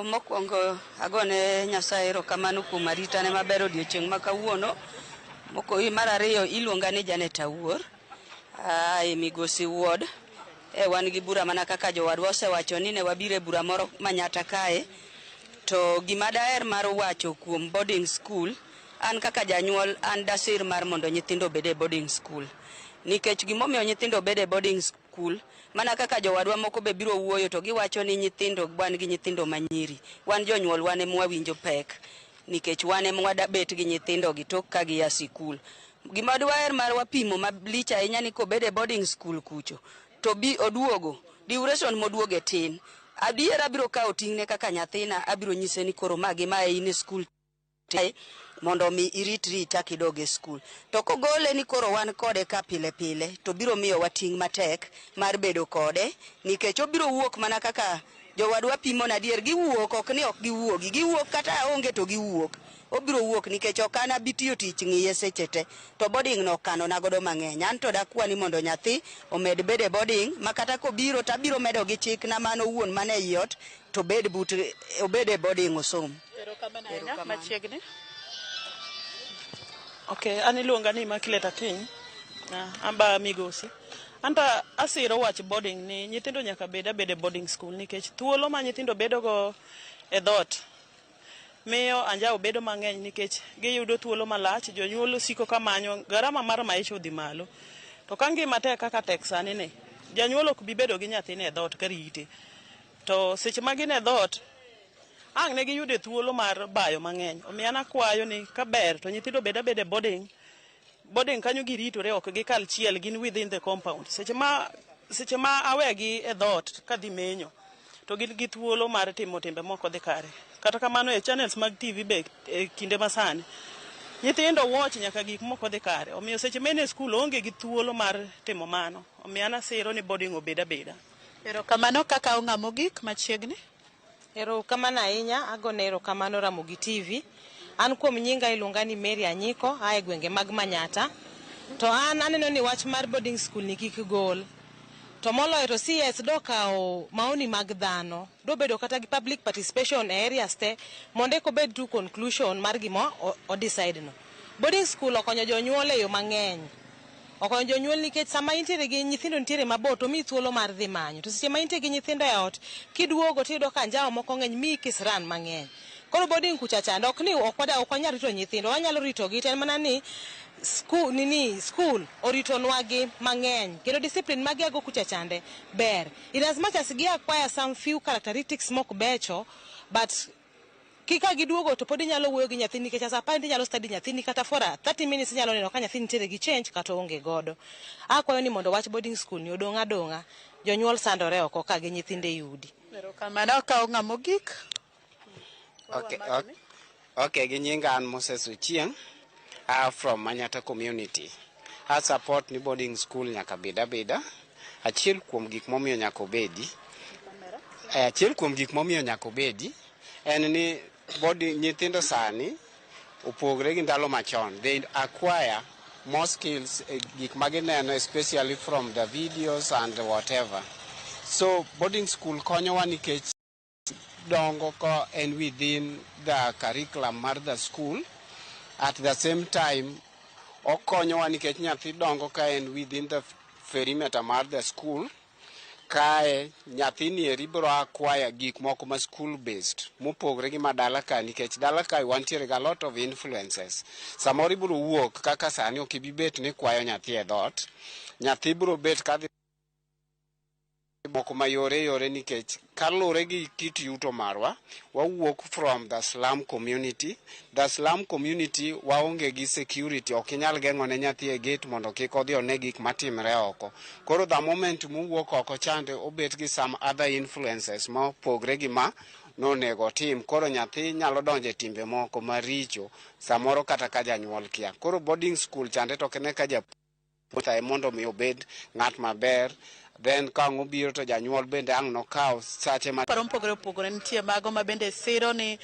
Mokwongo agone Nyasaye erokamano kuom aritane maber odiochieng' ma kawuono. Mar ariyo iluonga ni Janet Awuor, e Migosi Ward. Wan gi bura mana kaka jowadwa osewacho ni ne wabiro e bura moro Manyata kae. To gima daher mar wacho kuom boarding school, an kaka janyuol an dasir mar mondo nyithindo obed e boarding school. Nikech gimomiyo nyithindo bedo e boarding school, mana kaka jowadwa moko be biro wuoyo to giwacho ni nyithindo wan gi nyithindo manyiri. Wan jonyuol wan ema wawinjo pek nikech wan ema wadabet gi nyithindo gi tok ka gia sikul. Gima dwaher mar wapimo malich ahinya ni kobed e boarding school kucho to bi oduogo, duration moduoge tin. Adier abiro kawo ting'ne kaka nyathina, abiro nyise ni koro ma gi ma in e skul mondo mi iritri ichak idog e skul. To kogole ni koro wan kode ka pile pile, to biro miyo wa ting' matek mar bedo kode, nikech obiro wuok mana kaka jowadwa pimo na adier, giwuok, ok ni ok giwuogi, giwuok kata aonge to giwuok. Obiro wuok nikech ok an abi tiyo tich ng'iye seche te, to boarding no okano na godo mang'eny. An to dakwa ni mondo nyathi omed bedo e boarding, ma kata kobiro to abiro medo gi chik na mano owuon mane ei ot, to obed e boarding osom. Erokamano ahinya, machiegni. Okay, an iluonga ni Immaculate Akinyi. An ba Migosi. Anta asiro wach boarding ni nyithindo nyaka bed abeda e boarding school nikech thuolo ma nyithindo bedogo e dhoot miyo anjawo bedo mang'eny nikech giyudo thuolo malach, jonyuol osiko ka manyo, garama mar maisha odhi malo. To ka ngima tek kaka tek sani ni, janyuol ok bi bedo gi nyathine e dhoot ka rite. To seche ma gin e dhoot, ang' ne giyude thuolo mar bayo mang'eny. Omiyo an akwayo ni kaber to nyithindo bed abeda e boarding. Boarding kanyo giritore, ok gikal chiel, gin within the compound. Seche ma awegi e dhoot kadhi menyo, to gin gi thuolo mar timo timbe moko dhi kare. Kata kamano, e channels mag TV be, e kinde masani nyithindo watch nyaka gik moko dhi kare. Omiyo seche ma en e skul, oonge gi thuolo mar timo mano. Omiyo an asiro ni boarding obed abeda. Erokamano. Kaka ong'a mogik machiegni. Erokamano ahinya, agone erokamano Ramogi TV. An kuom nyinga iluonga ni Mary Anyiko, aa e gwenge mag Manyata. To an aneno ni wach mar boarding school ni kik gol. To moloyo to CS dokawo maoni mag dhano, dobedo kata gi public participation e areas te, mondo eka obed to conclusion mar gima o decide no. Boarding school okonyo jonyuol e yo mang'eny. Okonyo jonyuol nikech sama intiere gi nyithindo nitiere mabor, to miyi thuolo mar dhi manyo. To seche ma intie gi nyithindo e ot, kiduogo tiyudo ka anjawo moko ng'eny, miyi kisran mang'eny. Koro boarding kucha chande ok ni ok wada ok wanyal rito nyithindo, wanyalo ritogi, to en mana ni school nini school oritonwa gi mang'eny, kendo discipline ma giago kucha chande ber. In as much as gi acquire some few characteristics mok becho, but kika giduogo to pod inyalo wuoyo gi nyathini, nikech as a parent inyalo study nyathini kata for a 30 minutes, inyalo neno ka nyathini nitiere gi change kata oonge godo. Akwayo ni mondo wach boarding school ni odong' adong'a. Jonyuol sandore oko ka gi nyithinde e udi. Erokamano. Kawo ng'a mogik. Okay, gi nyinga an Moses Ochieng', from Manyata community. A support ni boarding school nyaka bed abeda. Achiel kuom gik momiyo nyaka obedi, achiel kuom gik momiyo nyaka obedi en ni boarding nyithindo sani opogre gi ndalo machon. They acquire more skills e gik ma gineno, especially from the videos and whatever. So boarding school konyowa nikech dongo ko en within the curriculum mar the school. At the same time, okonyowa nikech nyathi dongo ka en within the perimeter mar the school. Kae nyathini eri biro acquire gik moko ma school based mopogre gi ma dala ka, nikech dala ka wantiere ga lot of influences. Samoro ibiro wuok kaka sani, ok ibi bet ni kwayo nyathi e dhoot, nyathi biro bet kadhi moko mayore yore, nikech kaluwore gi kit yuto marwa, wawuok from the slum community. The slum community waonge gi security, ok inyal geng'o ne nyathi e gate mondo kik odhi one gik matimre oko. Koro the moment mowuok oko chande, obet gi some other influences ma opogre gi ma nonego otim. Koro nyathi nyalo donjo e timbe moko maricho samoro kata ka janyuol kia. Koro boarding school chande to ok ne ka japuonj mondo mi obed ng'at maber. Then ka ang' obiro to janyuol bende ang' nokaw sache ma Paro mopogore opogore nitie, mago ma bende siro ni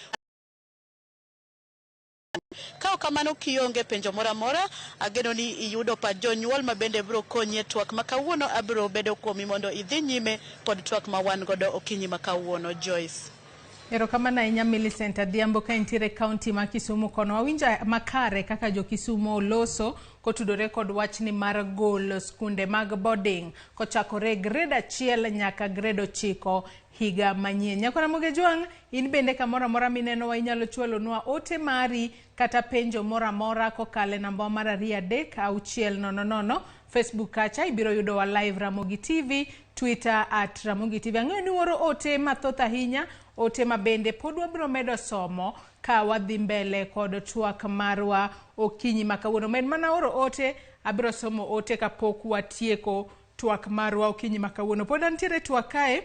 ka ok kamano. Kionge penjo moro amora, ageno ni iyudo pach jonyuol ma bende biro konyi e twak ma kawuono. Abiro bedo kuomi mondo idhi nyime kod twak ma wan godo okinyi ma kawuono, Joyce. Erokamano ahinya, Millicent Adhiambo, ka intiere kaunti ma Kisumu kono. Wawinjo makare kaka jo Kisumu oloso kotudore kod wachni mar golo skunde mag boarding kochakore grade 1 nyaka grade 9 higa manyien. Nyakora Ramogi Jwang', in bende kamoro amora minenowa inyalo chwalonwa ote mari kata penjo moro amora kokalo e namba mar 23600. Facebook kacha ibiro yudowa live, Ramogi TV, Twitter @RamogiTV. Ang'eyo ni uoro ote mathoth ahinya, ote ma bende pod wabiro medo somo ka wadhi mbele kod twak marwa okinyi ma kawuono. Med mana oro ote, abiro somo ote kapok watieko twak marwa okinyi ma kawuono. Pod antiere twak kae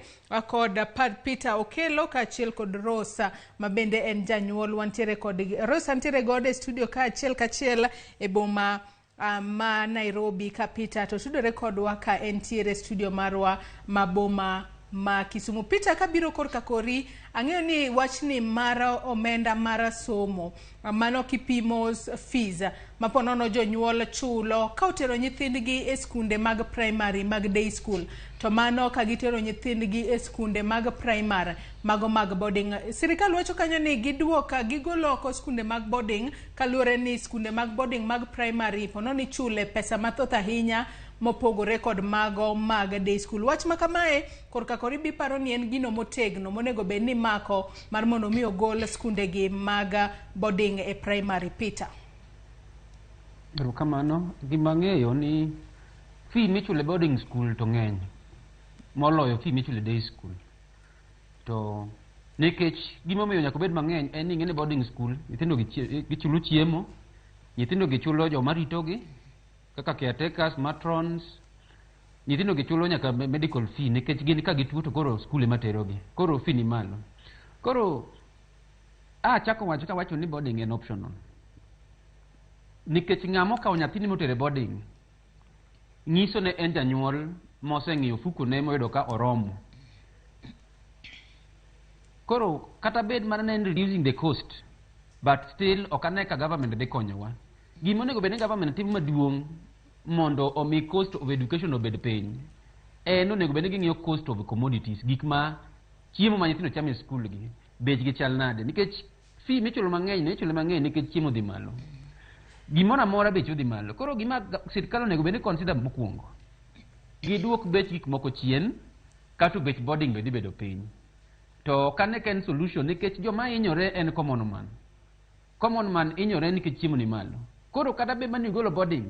kod Peter Okelo kaachiel kod Rosa ma bende en janyuol. Wantiere kod Rosa, ntiere godo e studio kaachiel kachiel e boma ma Nairobi, ka Peter to tudore kodwa ka entiere studio marwa ma boma ma Kisumu. Peter, kabiro korka kori, ang'eyo ni wachni mar omenda mar somo, mano kipimo fees ma ponono jonyuol chulo ka otero nyithindgi e skunde mag primary, mag day school, to mano ka gitero nyithindgi e skunde mag primary, mago mag boarding. Sirikal wacho kanyo ni giduok gigolo oko skunde mag boarding, kaluwore ni skunde mag boarding mag primary ponono ichule pesa mathoth ahinya mopogore kod mago mag day school. Wach ma kamae korka kori biparo ni en gino motegno monego bed ni mako mar mondo mi ogol skundegi mag boarding e primary, Peter. Erokamano. Gima ang'eyo ni fee michulo e boarding school to ng'eny moloyo fee michulo e day school. To nikech gimomiyo nyaka obed mang'eny en ni ing'e ni boarding school nyithindo gichulo chiemo, nyithindo gichulo joma ritogi. Kaka caretakers, matrons, nyithindo gi chulo nyaka medical fee nikech gin ka gituo to koro skul ema terogi. Koro fee ni malo. Koro achako wacho kawacho ni boarding en optional. Nikech ng'ama okawo nyathini motere boarding nyiso ne en janyuol moseng'iyo ofukone moyudo ka oromo. Koro kata bed mana ne en reducing the cost, but still ok ane ka government dhi konyowa. Gima onego bed ni government timo maduong' mondo omi cost of education obed piny, en onego bed ni ging'iyo cost of commodities, gik ma chiemo ma nyithindo chamo e skul gi, bechgi chal nade. Nikech fee michulo mang'eny ne ichulo mang'eny nikech chiemo dhi malo. Gimoro amora beche odhi malo. Koro gima sirkal onego bed ni consider mokwongo, giduok bech gik moko chien, kato bech boarding be dhi bedo piny. To ok ane ka en solution nikech joma hinyore en common man. Common man hinyore nikech chiemo ni malo. Koro kata bed mana ni igolo boarding,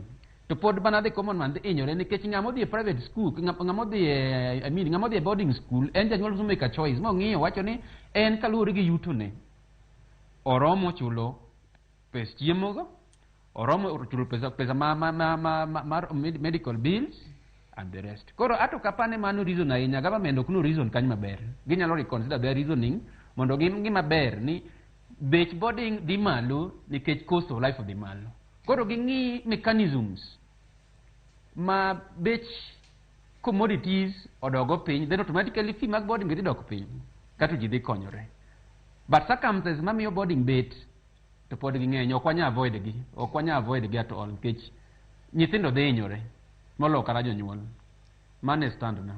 to pod mana the common man dhi hinyore nikech ng'ama odhi e private school, ng'ama odhi e, I mean, ng'ama odhi e boarding school, en janyuol make a choice, mong'iyo wacho ni en kaluwore gi yutone, oromo chulo pes chiemo go, oromo chulo pesa ma mar medical bills and the rest. Koro ato kapane mano reason ahinya, government ok no reason kanyo maber. Ginyalo reconsider their reasoning mondo ging'i maber ni bech boarding dhi malo nikech cost of life odhi malo. Koro ging'i mechanisms ma bech commodities odogo piny, then automatically fee mag boarding dhi dok piny, kato ji dhi konyore. But circumstances mamiyo boarding bet to pod ging'eny, ok wanyal avoid gi, ok wanyal avoid gi at all, nikech nyithindo dhi hinyore moloyo kata jonyuol. Mano e stand na.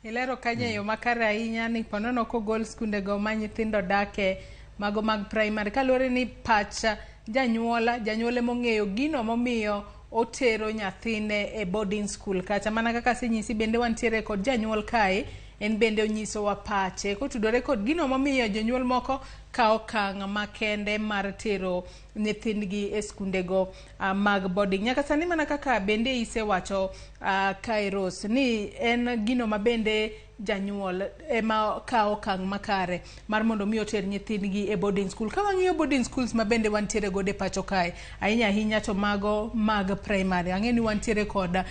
Ilero kanyo e yo makare ahinya ni ponono kogol skundego ma nyithindo dake mago mag primary kaluwore ni pach janyuola janyuol emong'eyo gino momiyo otero nyathine e boarding school. Kata mana kaka asenyisi, bende wantiere kod janyuol kae, en bende onyisowa pache kotudore kod gino momiyo jonyuol moko kawo okang' makende mar tero nyithindgi e skundego mag boarding. Nyaka sani, mana kaka bende isewacho kae Rose, ni en gino ma bende janyuol ema kawo okang' makare mar mondo mi oter nyithindgi e boarding school. Ka wang'iyo boarding schools ma bende wantiere godo e pacho kae, ahinya ahinya to mago mag primary, ang'e ni wantiere kod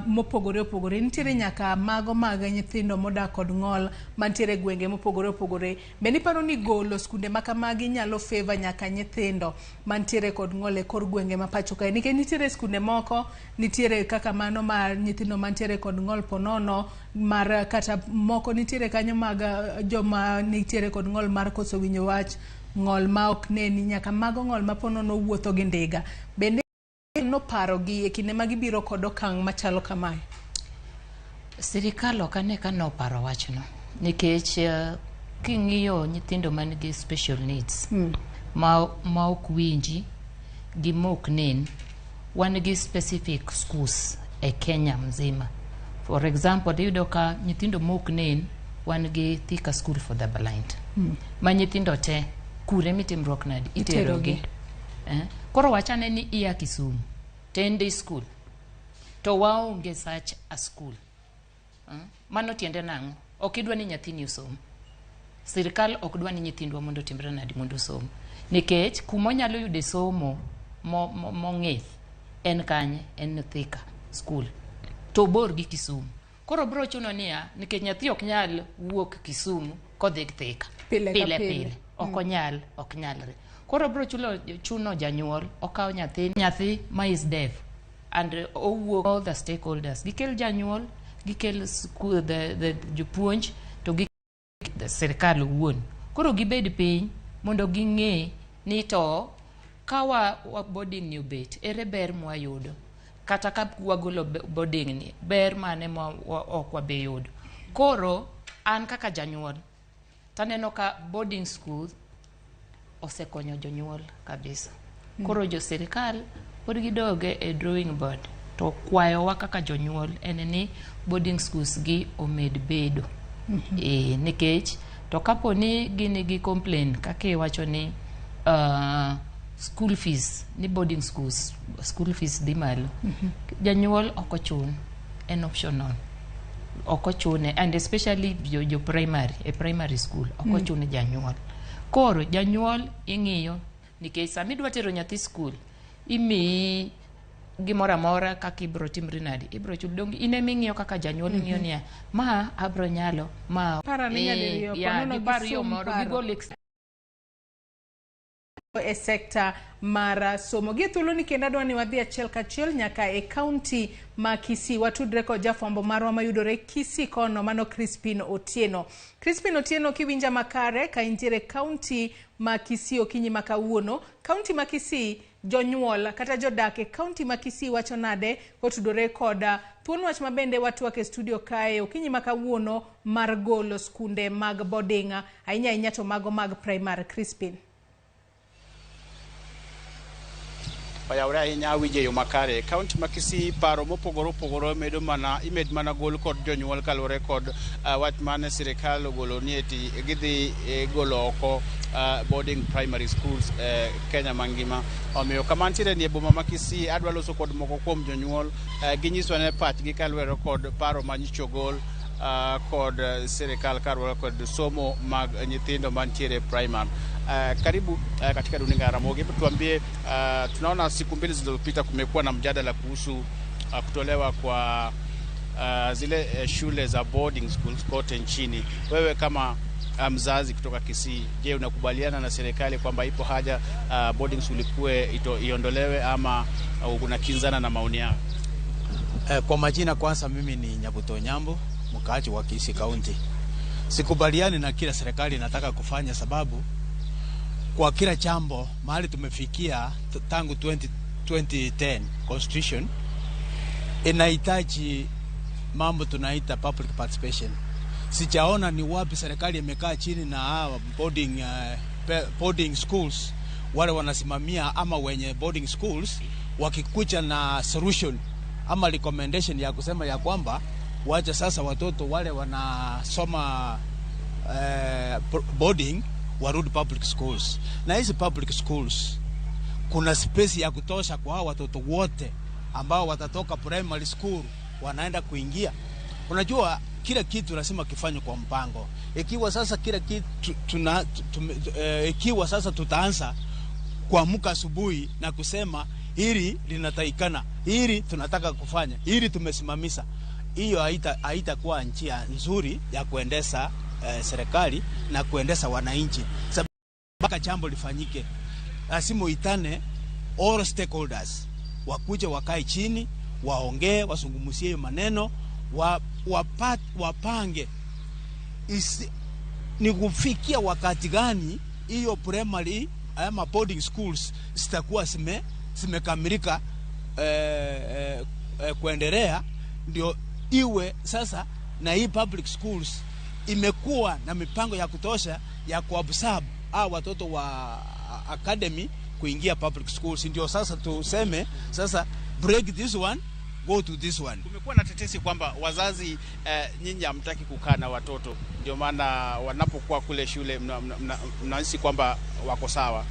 mopogore opogore, nitiere nyaka mago mag nyithindo modak kod ng'ol mantiere e gwenge mopogore opogore. Bende iparo ni golo skunde ma kamagi nyalo favor nyaka nyithindo mantiere kod ng'ol e kor gwenge ma pacho kae? Nikech nitiere skunde moko nitiere kaka mano mar nyithindo mantiere kod ng'ol ponono mar kata moko nitiere kanyo mag joma nitiere kod ng'ol mar koso winjo wach, ng'ol ma ok neni, nyaka mago ng'ol ma ponono wuotho gi ndiga. Bende noparogi e kinde ma gibiro kod okang' machalo kamae? Sirikal ok ane ka noparo wachno nikech king'iyo nyithindo man gi special needs ma ok winji gi ma ok nen, wan gi specific schools e Kenya mzima. For example, iyudo ka nyithindo ma ok nen, wan gi Thika School for the Blind ma nyithindo te kure mitimruok nadi iterogi. Eh? Koro wachane ni iya Kisumu to en day school to waonge such a school. Mano tiende nang'o? Ok idwa ni nyathini osom. Sirikal ok dwa ni nyithindwa mondo otimre nadi mondo osom. Nikech kuma onyalo yude somo mong'ith en kanye? En Thika school. To obor gi Kisumu. Koro biro chuno niya, nikech nyathi ok nyal wuok Kisumu kodhi Thika. Pile ka pile. Pile. Pile. Ok onyal, ok nyalre. Koro biro chulo, chuno janyuol okaw nyathi ma is deaf and owuok all the stakeholders gikel janyuol, gikel school, the jopuonj to gi the sirikal owuon. Koro gibed piny mondo ging'e ni to ka wa boarding ni obet, ere ber mwayudo? Kata ka wagolo boarding ni, ber mane ma ok wabi yudo? Koro an kaka janyuol taneno ka boarding school osekonyo jonyuol kabisa. Koro jo sirikal pod gidoge e drawing board to kwayowa kaka jonyuol en ni boarding schools gi omed bedo. E, nikech to kapo ni gin gi complain kaka iwacho ni school fees ni boarding schools school fees dhi malo, janyuol ok ochun, en optional, ok ochune, and especially jo primary, e primary school ok ochun janyuol. Koro janyuol ing'iyo nikech sama idwa tero nyathi school imiyi Gimoro amora kaka ibro timri nadi, ibro chul. Donge in ema ing'iyo kaka janyuol, ing'iyo niya, ma abro nyalo ma Par ane nyadiriyo, ya, ponono gipar yo gisum moro paro. gigol e sekta mar somo. Gi thuolo ni kendo adwa ni wadhi achiel kachiel nyaka e kaunti ma Kisii. Watudre kod jafwambo marwa mayudore Kisii kono, mano Crispin Otieno. Crispin Otieno, kiwinja makare ka intiere kaunti ma Kisii okinyi ma kawuono. Kaunti ma Kisii, jonyuol kata jodak e kaunti ma Kisii wacho nade kotudore kod thuon wach ma bende watwak e studio kae okinyi ma kawuono mar golo skunde mag boarding, ahinya ahinya to mago mag primary? Crispin. Oyawre ahinya, awinjo e yo makare. Kaunti ma Kisii, paro mopogore opogore medo mana imed mana gol kod jonyuol kaluwore kod wach mane sirikal ogolo ni eti gidhi golo oko boarding primary schools Kenya mangima. Omiyo kama ntiere ni e boma ma Kisii, adwa loso kod moko kuom jonyuol, ginyiswa ne pachgi kaluwore kod paro ma nyocha ogol kod sirikal kaluwore kod somo mag nyithindo mantiere primary. Karibu katika runinga ya Ramogi. Hebu tuambie, tunaona siku 2 zilizopita kumekuwa na mjadala kuhusu kutolewa kwa zile shule za boarding schools kote nchini. Wewe kama mzazi kutoka Kisii, je, unakubaliana na serikali kwamba ipo haja boarding school ikuwe iondolewe ama unakinzana na maoni yao? Kwa majina kwanza mimi ni Nyabuto Nyambo, mkaaji wa Kisii County. Sikubaliani na kila serikali inataka kufanya, sababu kwa kila jambo mahali tumefikia tangu 2010 constitution inahitaji mambo tunaita public participation. Sijaona ni wapi serikali imekaa chini na hawa boarding schools wale wanasimamia ama wenye boarding schools wakikuja na solution ama recommendation ya kusema ya kwamba wacha sasa watoto wale wanasoma boarding warudi public schools. Na hizi public schools kuna space ya kutosha kwa hao watoto wote ambao watatoka primary school wanaenda kuingia. Unajua kila kitu lazima kifanywe kwa mpango. Ikiwa sasa kila kitu tuna, tume, ikiwa sasa tutaanza kuamka asubuhi na kusema hili linatakikana, hili tunataka kufanya, hili tumesimamisha, hiyo haitakuwa njia nzuri ya kuendesha serikali na kuendesha wananchi. Sababu mpaka jambo lifanyike, lazima uitane all stakeholders wakuje wakae chini, waongee, wazungumzie hiyo maneno, wapange ni kufikia wakati gani hiyo primary ama boarding schools zitakuwa zimekamilika kuendelea, ndio iwe sasa na hii public schools imekuwa na mipango ya kutosha ya kuabsorb hao watoto wa academy kuingia public schools, ndio sasa tuseme sasa break this one, go to this one. Kumekuwa na tetesi kwamba wazazi nyinyi hamtaki kukaa na watoto, ndio maana wanapokuwa kule shule mnahisi kwamba wako sawa.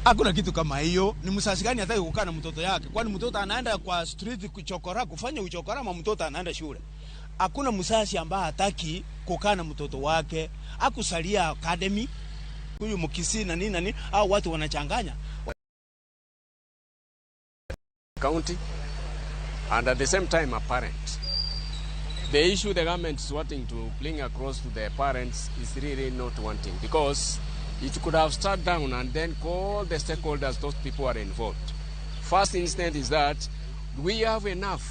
Hakuna kitu kama hiyo. Ni mzazi gani hataki kukaa na mtoto yake? Kwani mtoto anaenda kwa street kuchokora, kufanya uchokora, ama mtoto anaenda shule? Hakuna mzazi ambaye hataki kukaa na mtoto wake, akusalia academy. Huyu Mkisii na nini na nini, au watu wanachanganya. County and at the same time a parent. The issue the government is wanting to bring across to the parents is really not wanting, because it could have started down and then call the stakeholders, those people are involved. First instance is that we have enough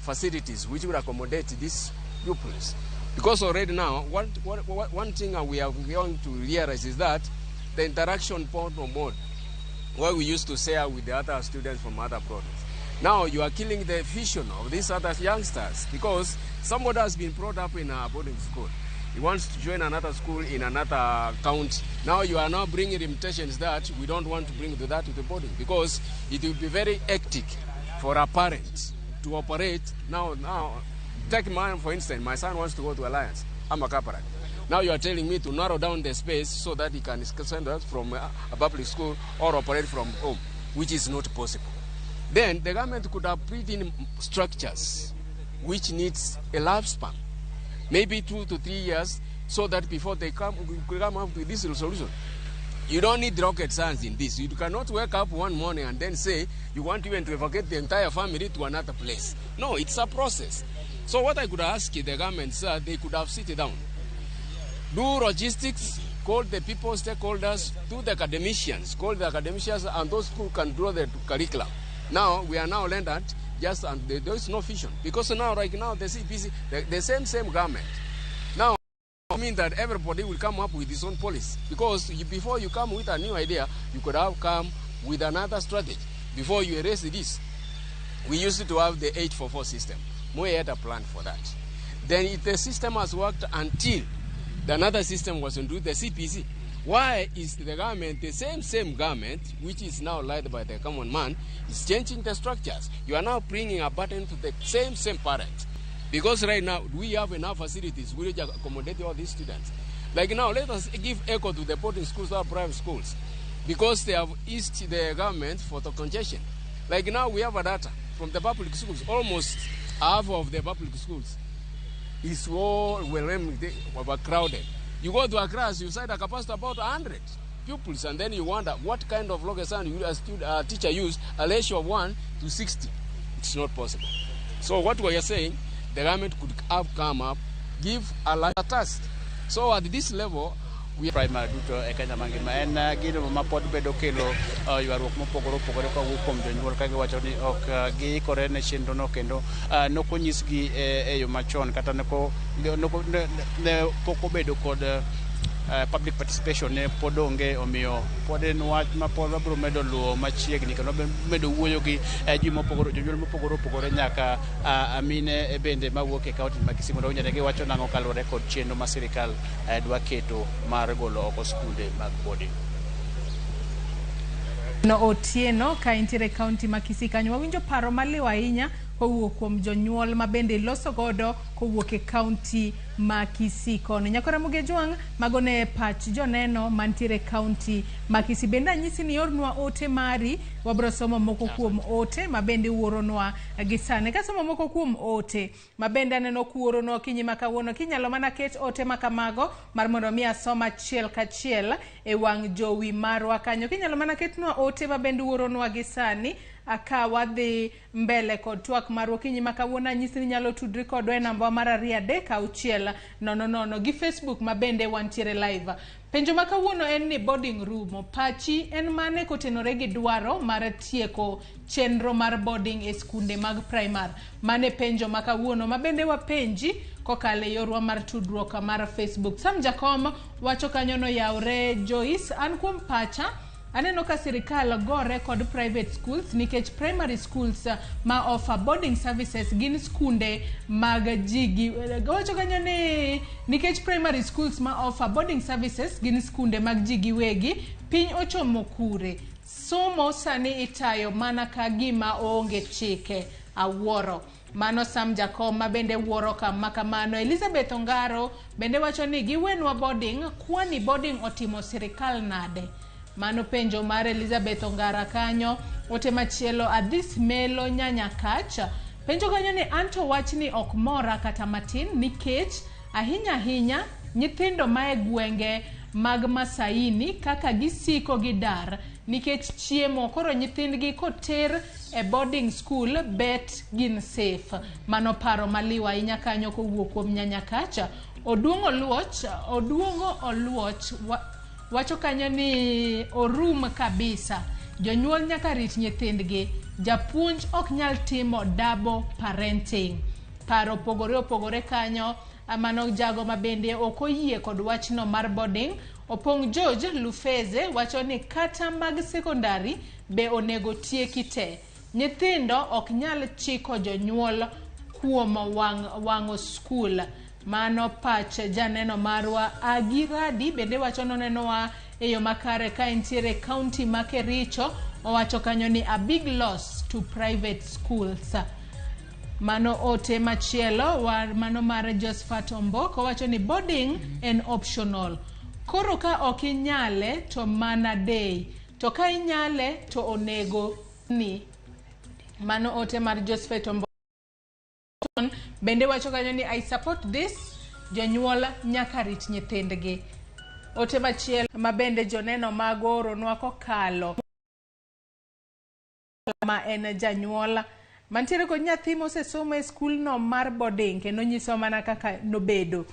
facilities which will accommodate these pupils. Because already now, one thing we are going to realize is that the interaction point or mode, where we used to share with the other students from other provinces. Now you are killing the vision of these other youngsters, because somebody has been brought up in a boarding school. He wants to join another school in another county. Now you are now bringing limitations that we don't want to bring to that to the boarding, because it will be very hectic for a parent to operate. Now take mine for instance, my son wants to go to Alliance. I'm a Kaparak. Now you are telling me to narrow down the space so that he can send us from a public school or operate from home, which is not possible. Then the government could have put in structures which needs a lifespan, maybe 2 to 3 years, so that before they come up with this resolution. You don't need rocket science in this. You cannot wake up one morning and then say you want even to evacuate the entire family to another place. No, it's a process. So what I could ask the government, sir, they could have sit down. Do logistics, call the people, stakeholders, do the academicians, call the academicians and those who can draw the curriculum. Now, we are now learned that just and there is no vision. Because now, right now, the CPC, the same government. Now, I mean that everybody will come up with his own policy. Because before you come with a new idea, you could have come with another strategy. Before you erase this, we used to have the 844 system. Moi had a plan for that. Then the system has worked until the another system was introduced, the CPC. Why is the government, the same government, which is now led by the common man, is changing the structures? You are now bringing a burden to the same parents. Because right now, we have enough facilities which accommodate all these students. Like now, let us give echo to the boarding schools or private schools, because they have eased the government for the congestion. Like now, we have a data from the public schools. Almost half of the public schools is all overcrowded. You go to a class, you cite a capacity about 100 pupils, and then you wonder what kind of rocket science you as teacher use a ratio of 1 to 60. It's not possible. So what we are saying, the government could have come up, give a larger task. So at this level, we primary duto e Kenya mangima en gino ma pod bedo kelo ywaruok mopogore opogore kowuok kuom jonyuol ka giwacho ni ok giikore ne chenro no kendo nokonyisgi e yo machon kata ne pok obedo kod public participation ne pod onge, omiyo pod en wach ma pod wabiro medo luwo machiegni kendo wabiro medo wuoyo gi ji mopogore, jonyuol mopogore opogore nyaka amine bende mawuok e kaunti ma Kisii mondo winjre giwacho nang'o kaluwore kod chenro ma sirikal dwa keto mar golo oko skunde mag boarding. No Otieno ka intiere kaunti ma Kisii kanyo wawinjo paro maliw ahinya kowuok kuom jonyuol ma bende loso godo kowuok e kaunti ma Kisii kono. Nyakora Mugejwang' mago ne pach joneno mantiere kaunti ma Kisii. Bende anyisi ni ornwa ote mari, wabro somo moko kuom ote ma bende uoronwa gi sani. Kasomo moko kuom ote ma bende aneno kuoronwa okinyi ma kawuono, kinyalo mana ket ote ma kamago mar mondo mi asom achiel kachiel e wang' jowi marwa kanyo. Kinyalo mana ketnwa ote ma bende uoronwa gi sani ka wadhi mbele kod twak marwa okinyi ma kawuono. Anyisi ni inyalo tudri kodwa e namba mar 2 3 6 0 0 gi Facebook ma bende wantiere live. Penjo ma kawuono en ni boarding rumo. Pachi en mane kotenore gi dwaro mar tieko chenro mar boarding e skunde mag primar? Mane penjo ma kawuono ma bende wapenji kokalo e yorwa mar tudruok mar Facebook. Sam Jakom wacho kanyo noyawre Joyce, an kuom pacha aneno ka sirikal gore kod private schools nikech primary schools ma offer boarding services gin skunde mag ji gi wacho kanyo ni nikech primary schools ma offer boarding services gin skunde mag ji giwegi, piny ochomo kure? Somo sani itayo mana ka gima oonge chike. Awuoro. Mano Sam Jakom ma bende wuoro kama kamano. Elizabeth Ongaro bende wacho ni giwenwa boarding, kwani boarding otimo sirikal nade? Mano penjo mar Elizabeth Ongara kanyo. Ote machielo Adhis Melo Nyanyakach penjo kanyo ni anto wachni ok mora kata matin nikech ahinya ahinya nyithindo ma e gwenge mag Masaini kaka gisiko gidar nikech chiemo, koro nyithindgi koter e boarding school bet gin safe. Mano paro maliw ahinya kanyo kowuok kuom Nyanyakacha. Oduong'o Oluoch wacho kanyo ni orum kabisa. Jonyuol nyaka rit nyithindgi. Japuonj ok nyal timo double parenting. Paro opogore opogore kanyo. Mano jago ma bende ok oyie kod wachno mar boarding. Opong' George Lufeze wacho ni kata mag sekondari be onego tieki te. Nyithindo ok nyal chiko jonyuol kuom wang'o skul. Mano pach janeno marwa. Agiradi bende wacho nonenowa e yo makare ka entiere kaunti ma Kericho. Owacho kanyo ni a big loss to private schools. Mano ote machielo mano mar Josephat Ombok owacho ni boarding en optional. Koro ka ok inyale to mana day, to ka inyale to onego ni. Mano ote mar Josephat Ombok. Bende wacho kanyo ni I support this, jonyuol nyaka rit nyithindgi. Ote machielo ma bende joneno mag ooronwa kokalo ma en janyuol mantiere kod nyathi mosesomo e skulno mar boarding kendo nyiso mana kaka nobedo.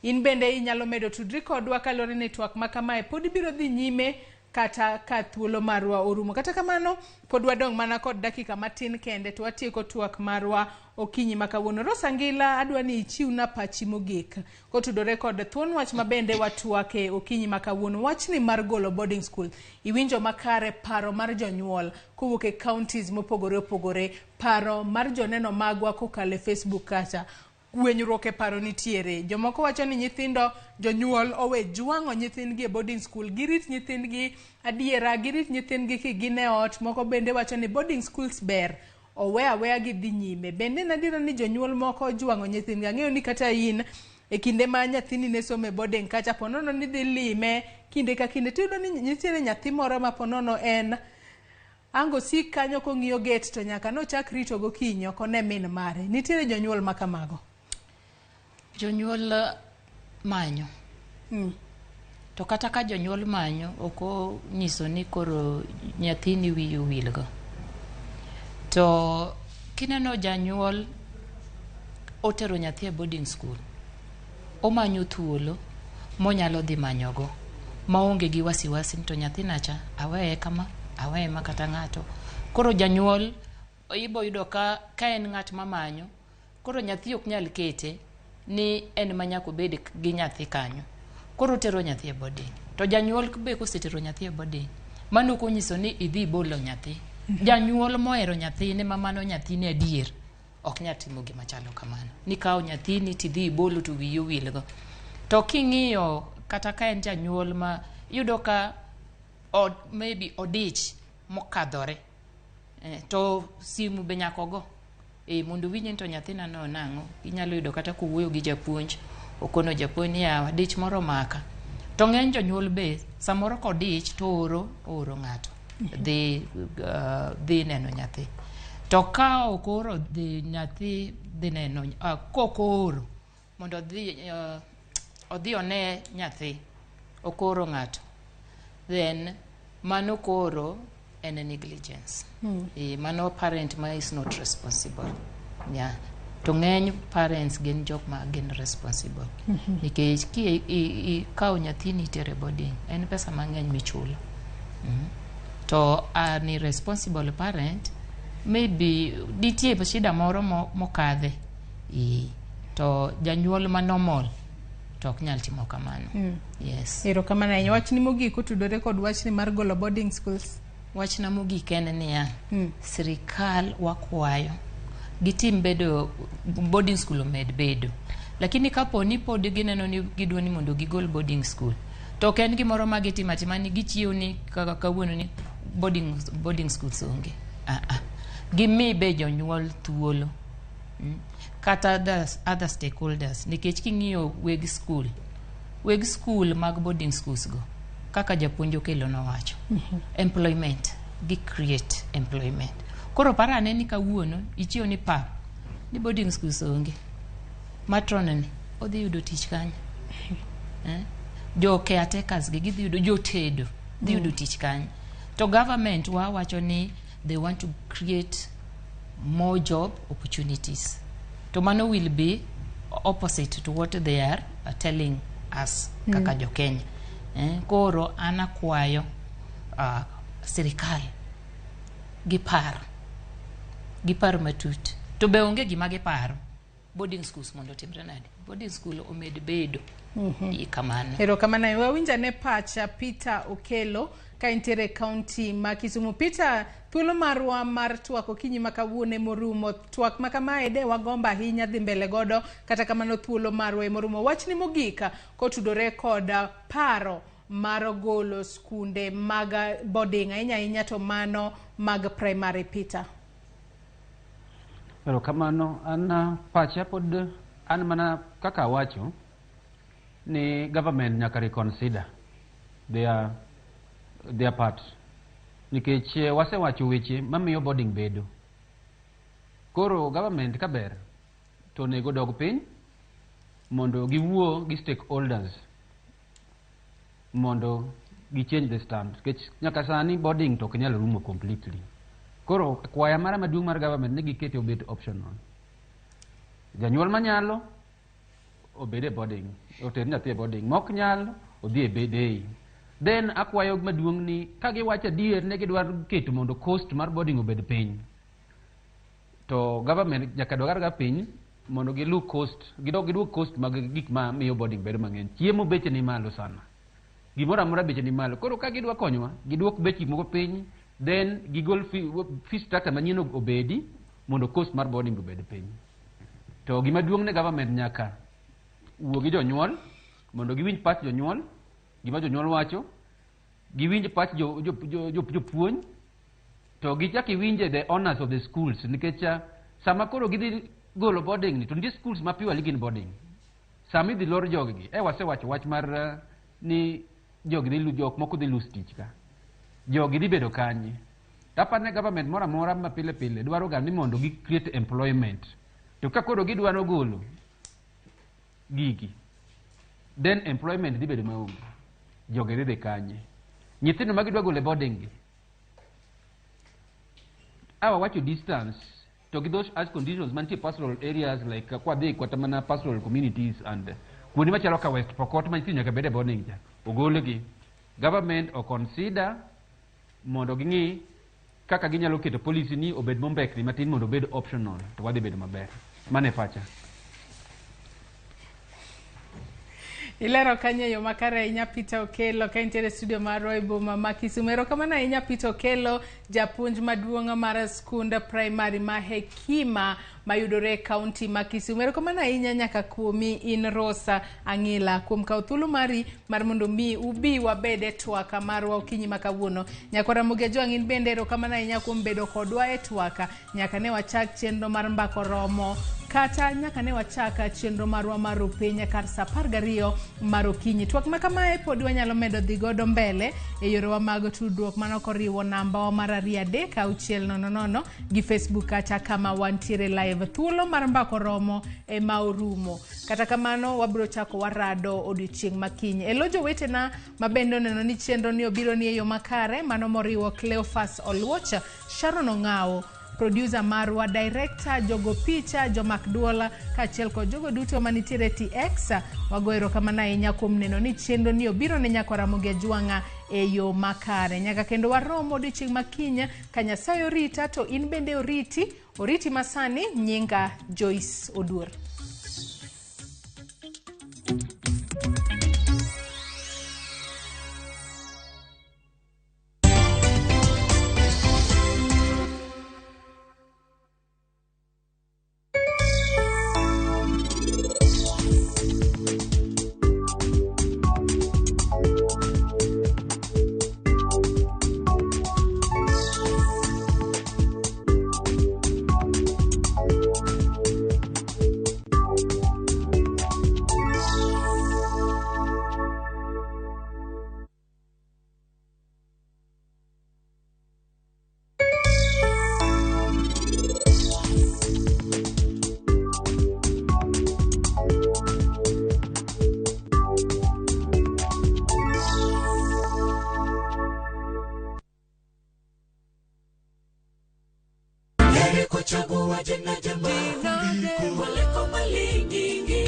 In bende inyalo medo tudri kodwa kaluwore ni twak ma kamae pod biro dhi nyime kata ka thuolo marwa orumo. Kata kamano, pod wadong' mana kod dakika matin kende to watieko twak marwa okinyi ma kawuono. Rose Angila, adwa ni ichiwna pachi mogik kotudore kod thuon wach ma bende watwake okinyi ma kawuono. Wachni mar golo boarding school, iwinjo makare paro mar jonyuol kowuok e counties mopogore opogore, paro mar joneno magwa kokalo e Facebook kacha. Gwenyruok e paro nitiere. Jomoko wacho ni nyithindo jonyuol owe jwang'o nyithindgi e boarding school, girit nyithindgi adiera, girit nyithindgi kigin e ot. Moko bende wacho ni boarding schools ber, owe aweya gidhi nyime. Bende en adiera ni jonyuol moko ojwang'o nyithindgi. Ang'eyo ni kata in e kinde ma nyathini ne somo e boarding kacha, ponono ni dhi lime kinde ka kinde, tiyudo ni nitiere nyathi moro ma ponono en ango sik kanyo kong'iyo gate to nyaka nochak rito gokinyi ok one min mare. Nitiere jonyuol ma kamago. Jonyuol manyo. To kata ka jonyuol manyo, ok onyiso ni koro nyathini wiyi owilgo. To kineno janyuol otero nyathi e boarding school, omanyo thuolo monyalo dhi manyogo maonge gi wasiwasi ni to nyathina cha aweye kama, aweye ma kata ng'ato. Koro janyuol ibo yudo ka en ng'at mamanyo, koro nyathi ok nyal kete ni en ma nyaka obed gi nyathi kanyo. Koro otero nyathi e boarding. To janyuol be kosetero nyathi e boarding, mano ok onyiso ni idhi ibolo nyathi. Janyuol mohero nyathine ma mano nyathine adier, ok nyal timo gima chalo kamano. Nikawo nyathini tidhi ibolo to wiyi owilgo. To king'iyo kata ka en janyuol ma iyudo ka maybe odich mokadhore, to simu be nyaka ogo. Mondo owinj ni to nyathina no nang'o. Inyalo yudo kata kowuoyo gi japuonj, okono japuonj ni yawa dich moro omaka. To ng'eny jonyuol be samoro kodich to ooro ng'ato dhi neno nyathi. To ka ok ooro dhi nyathi dhi neno, kok ooro mondo odhi one nyathi, ok ooro ng'ato, then mano koro en negligence. Mano parent ma is not responsible. Yeah. To ng'eny parents gin jok ma gin responsible. Nikech ki ikawo nyathini itere boarding, en pesa mang'eny michulo. To an irresponsible parent, maybe nitie shida moro mokadhe. To janyuol ma normal to ok nyal timo kamano. Yes. Erokamano ahinya. Wachni mogik otudore kod wachni mar golo boarding schools. Wachna mogik en niya, sirikal wakwayo gitim bedo boarding school omed bedo. Lakini kapo ni pod gineno ni gidwa ni mondo gigol boarding school, to ok en gimoro ma gitimo atima ni gichiew ni kaka kawuono ni boarding schools onge. Gimi be jonyuol thuolo. Kata other stakeholders, nikech king'iyo weg school mag boarding schools go, kaka japuonj Okelo nowacho, employment, gi create employment. Koro par ane ni kawuono ichiew ni pap ni boarding schools onge, matron ni odhi yudo tich kanye? Jo caretakers gi gidhi yudo, jotedo dhi yudo tich kanye? To government wa wacho ni they want to create more job opportunities. To mano will be opposite to what they are telling us kaka jo Kenya. Koro an akwayo sirikal gipar matut. To be onge gima giparo. Boarding schools mondo otimre nade? Boarding school omed bedo. Kamano. Erokamano. Wawinj ane pacha Peter Okelo ka entiere e kaunti ma Kisumu. Peter, thuolo marwa mar twak okinyi ma kawuono emorumo. Twak ma kamae de wagombo ahinya dhi mbele godo, kata kamano thuolo marwa emorumo. Wachni mogik kotudore kod paro mar golo skunde mag boarding ahinya ahinya to mano mag primary, Peter. Erokamano. An pacha pod an mana kaka awacho ni government nyaka reconsider their part, nikech wasewacho weche mamiyo boarding bedo. Koro government kaber to onego dog piny mondo giwuo gi stakeholders. mondo gi change the stand. Nikech nyaka sani boarding to ok nyal rumo completely. Koro kwaya mara maduong' mar government ni gikete obed optional. Janyuol manyalo obed e boarding, oter nyathi e boarding. Mok nyal odhi e day. Then akwayo maduong' ni ka giwacho adier ne gidwaro keto mondo cost mar boarding obed piny. To government nyaka dog ga piny mondo gilu cost, gidog giduok cost mag gik ma miyo boarding bedo mang'eny. Chiemo beche ni malo sana. Gimoro amora beche ni malo. Koro ka gidwa konyowa, giduok bech gik moko piny, then gigol fee structure manyien obedi mondo cost mar boarding obed piny. To gima duong' ne government nyaka wuo gi jonyuol mondo giwinj pach jonyuol, gima jonyuol wacho, giwinj pach jopuonj, to gichak iwinje the owners of the schools nikech sama koro gidhi golo boarding ni to nitie schools ma purely gin boarding. Sama idhi lor joggi, wasewacho wach mar ni jogi dhi jok moko dhi lose tich ka. Jogi dhi bedo kanye? Taparo ni government moro amora ma pile pile dwaro ga ni mondo gi create employment. To ka koro gidwaro golo gigi, then employment dhi bedo maonge. Jogi dhi dhi kanye? Nyithindo ma gidwa golo e boarding gi, awa wacho distance to gi those as conditions mantie pastoral areas like kwadhi kata mana pastoral communities and kuonde machalo ka West Pokot ma nyithindo nyaka bed e boarding cha, ogolgi. Government o consider mondo ging'i kaka ginyalo keto policy ni obed mombekni matin mondo obed optional to wadhi bedo maber. Mano e pacha. Ilero kanyo e yo makare ahinya Peter Okello ka intiere e studio marwa e boma ma Kisumu. Erokamano ahinya Peter Okello, japuonj maduong' mar skund primary ma Hekima mayudore e kaunti ma Kisumu. Erokamano ahinya nyaka kuomi in Rosa Ang'ila kuom kawo thuolo mari mar mondo mi ubi wabed e twaka marwa okinyi ma kawuono. Nyakwar Ramogi Ajwang' in bende erokamano ahinya kuom bedo kodwa e twaka nyaka ne wachak chenro mar Mbako Romo kata nyaka ne wachak chenro marwa mar rupiny kar saa 12 mar okinyi. Twak ma kamae pod wanyalo medo dhi godo mbele e yorewa mag tudruok mano koriwo namba wa mar 2 3 6 0 0 gi Facebook kata kama wantiere live. Thuolo mar Mbako Romo ema orumo. Kata kamano wabiro chako warado odiochieng' makiny. E lo jowetena ma bende oneno ni chenro ni obiro ni e yo makare, mano moriwo Cleophas Oluoch, Sharon Ong'awo, producer marwa, director, jogo picha, jomak duola, kaachiel kod jogo duto manitiere TX. Wago erokamano ahinya kuom neno ni chenro ni obiro ne nyakwar Ramogi Ajwang'a e yo makare. Nyaka kendo warom odiochieng' makiny ka Nyasaye orita to in bende oriti, oriti masani, nyinga Joyce Oduor.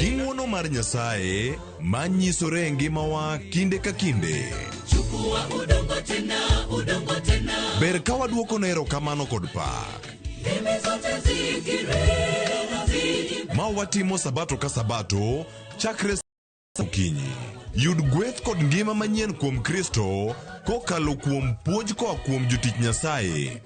Gi ng'wono mar Nyasaye ma nyisore e ngimawa kinde ka kinde. Ber ka waduokone erokamano kod pak. Ma watimo sabato ka sabato chakre okinyi. Yud gweth kod ngima manyien kuom Kristo kokalo kuom puonj koa kuom jotich Nyasaye.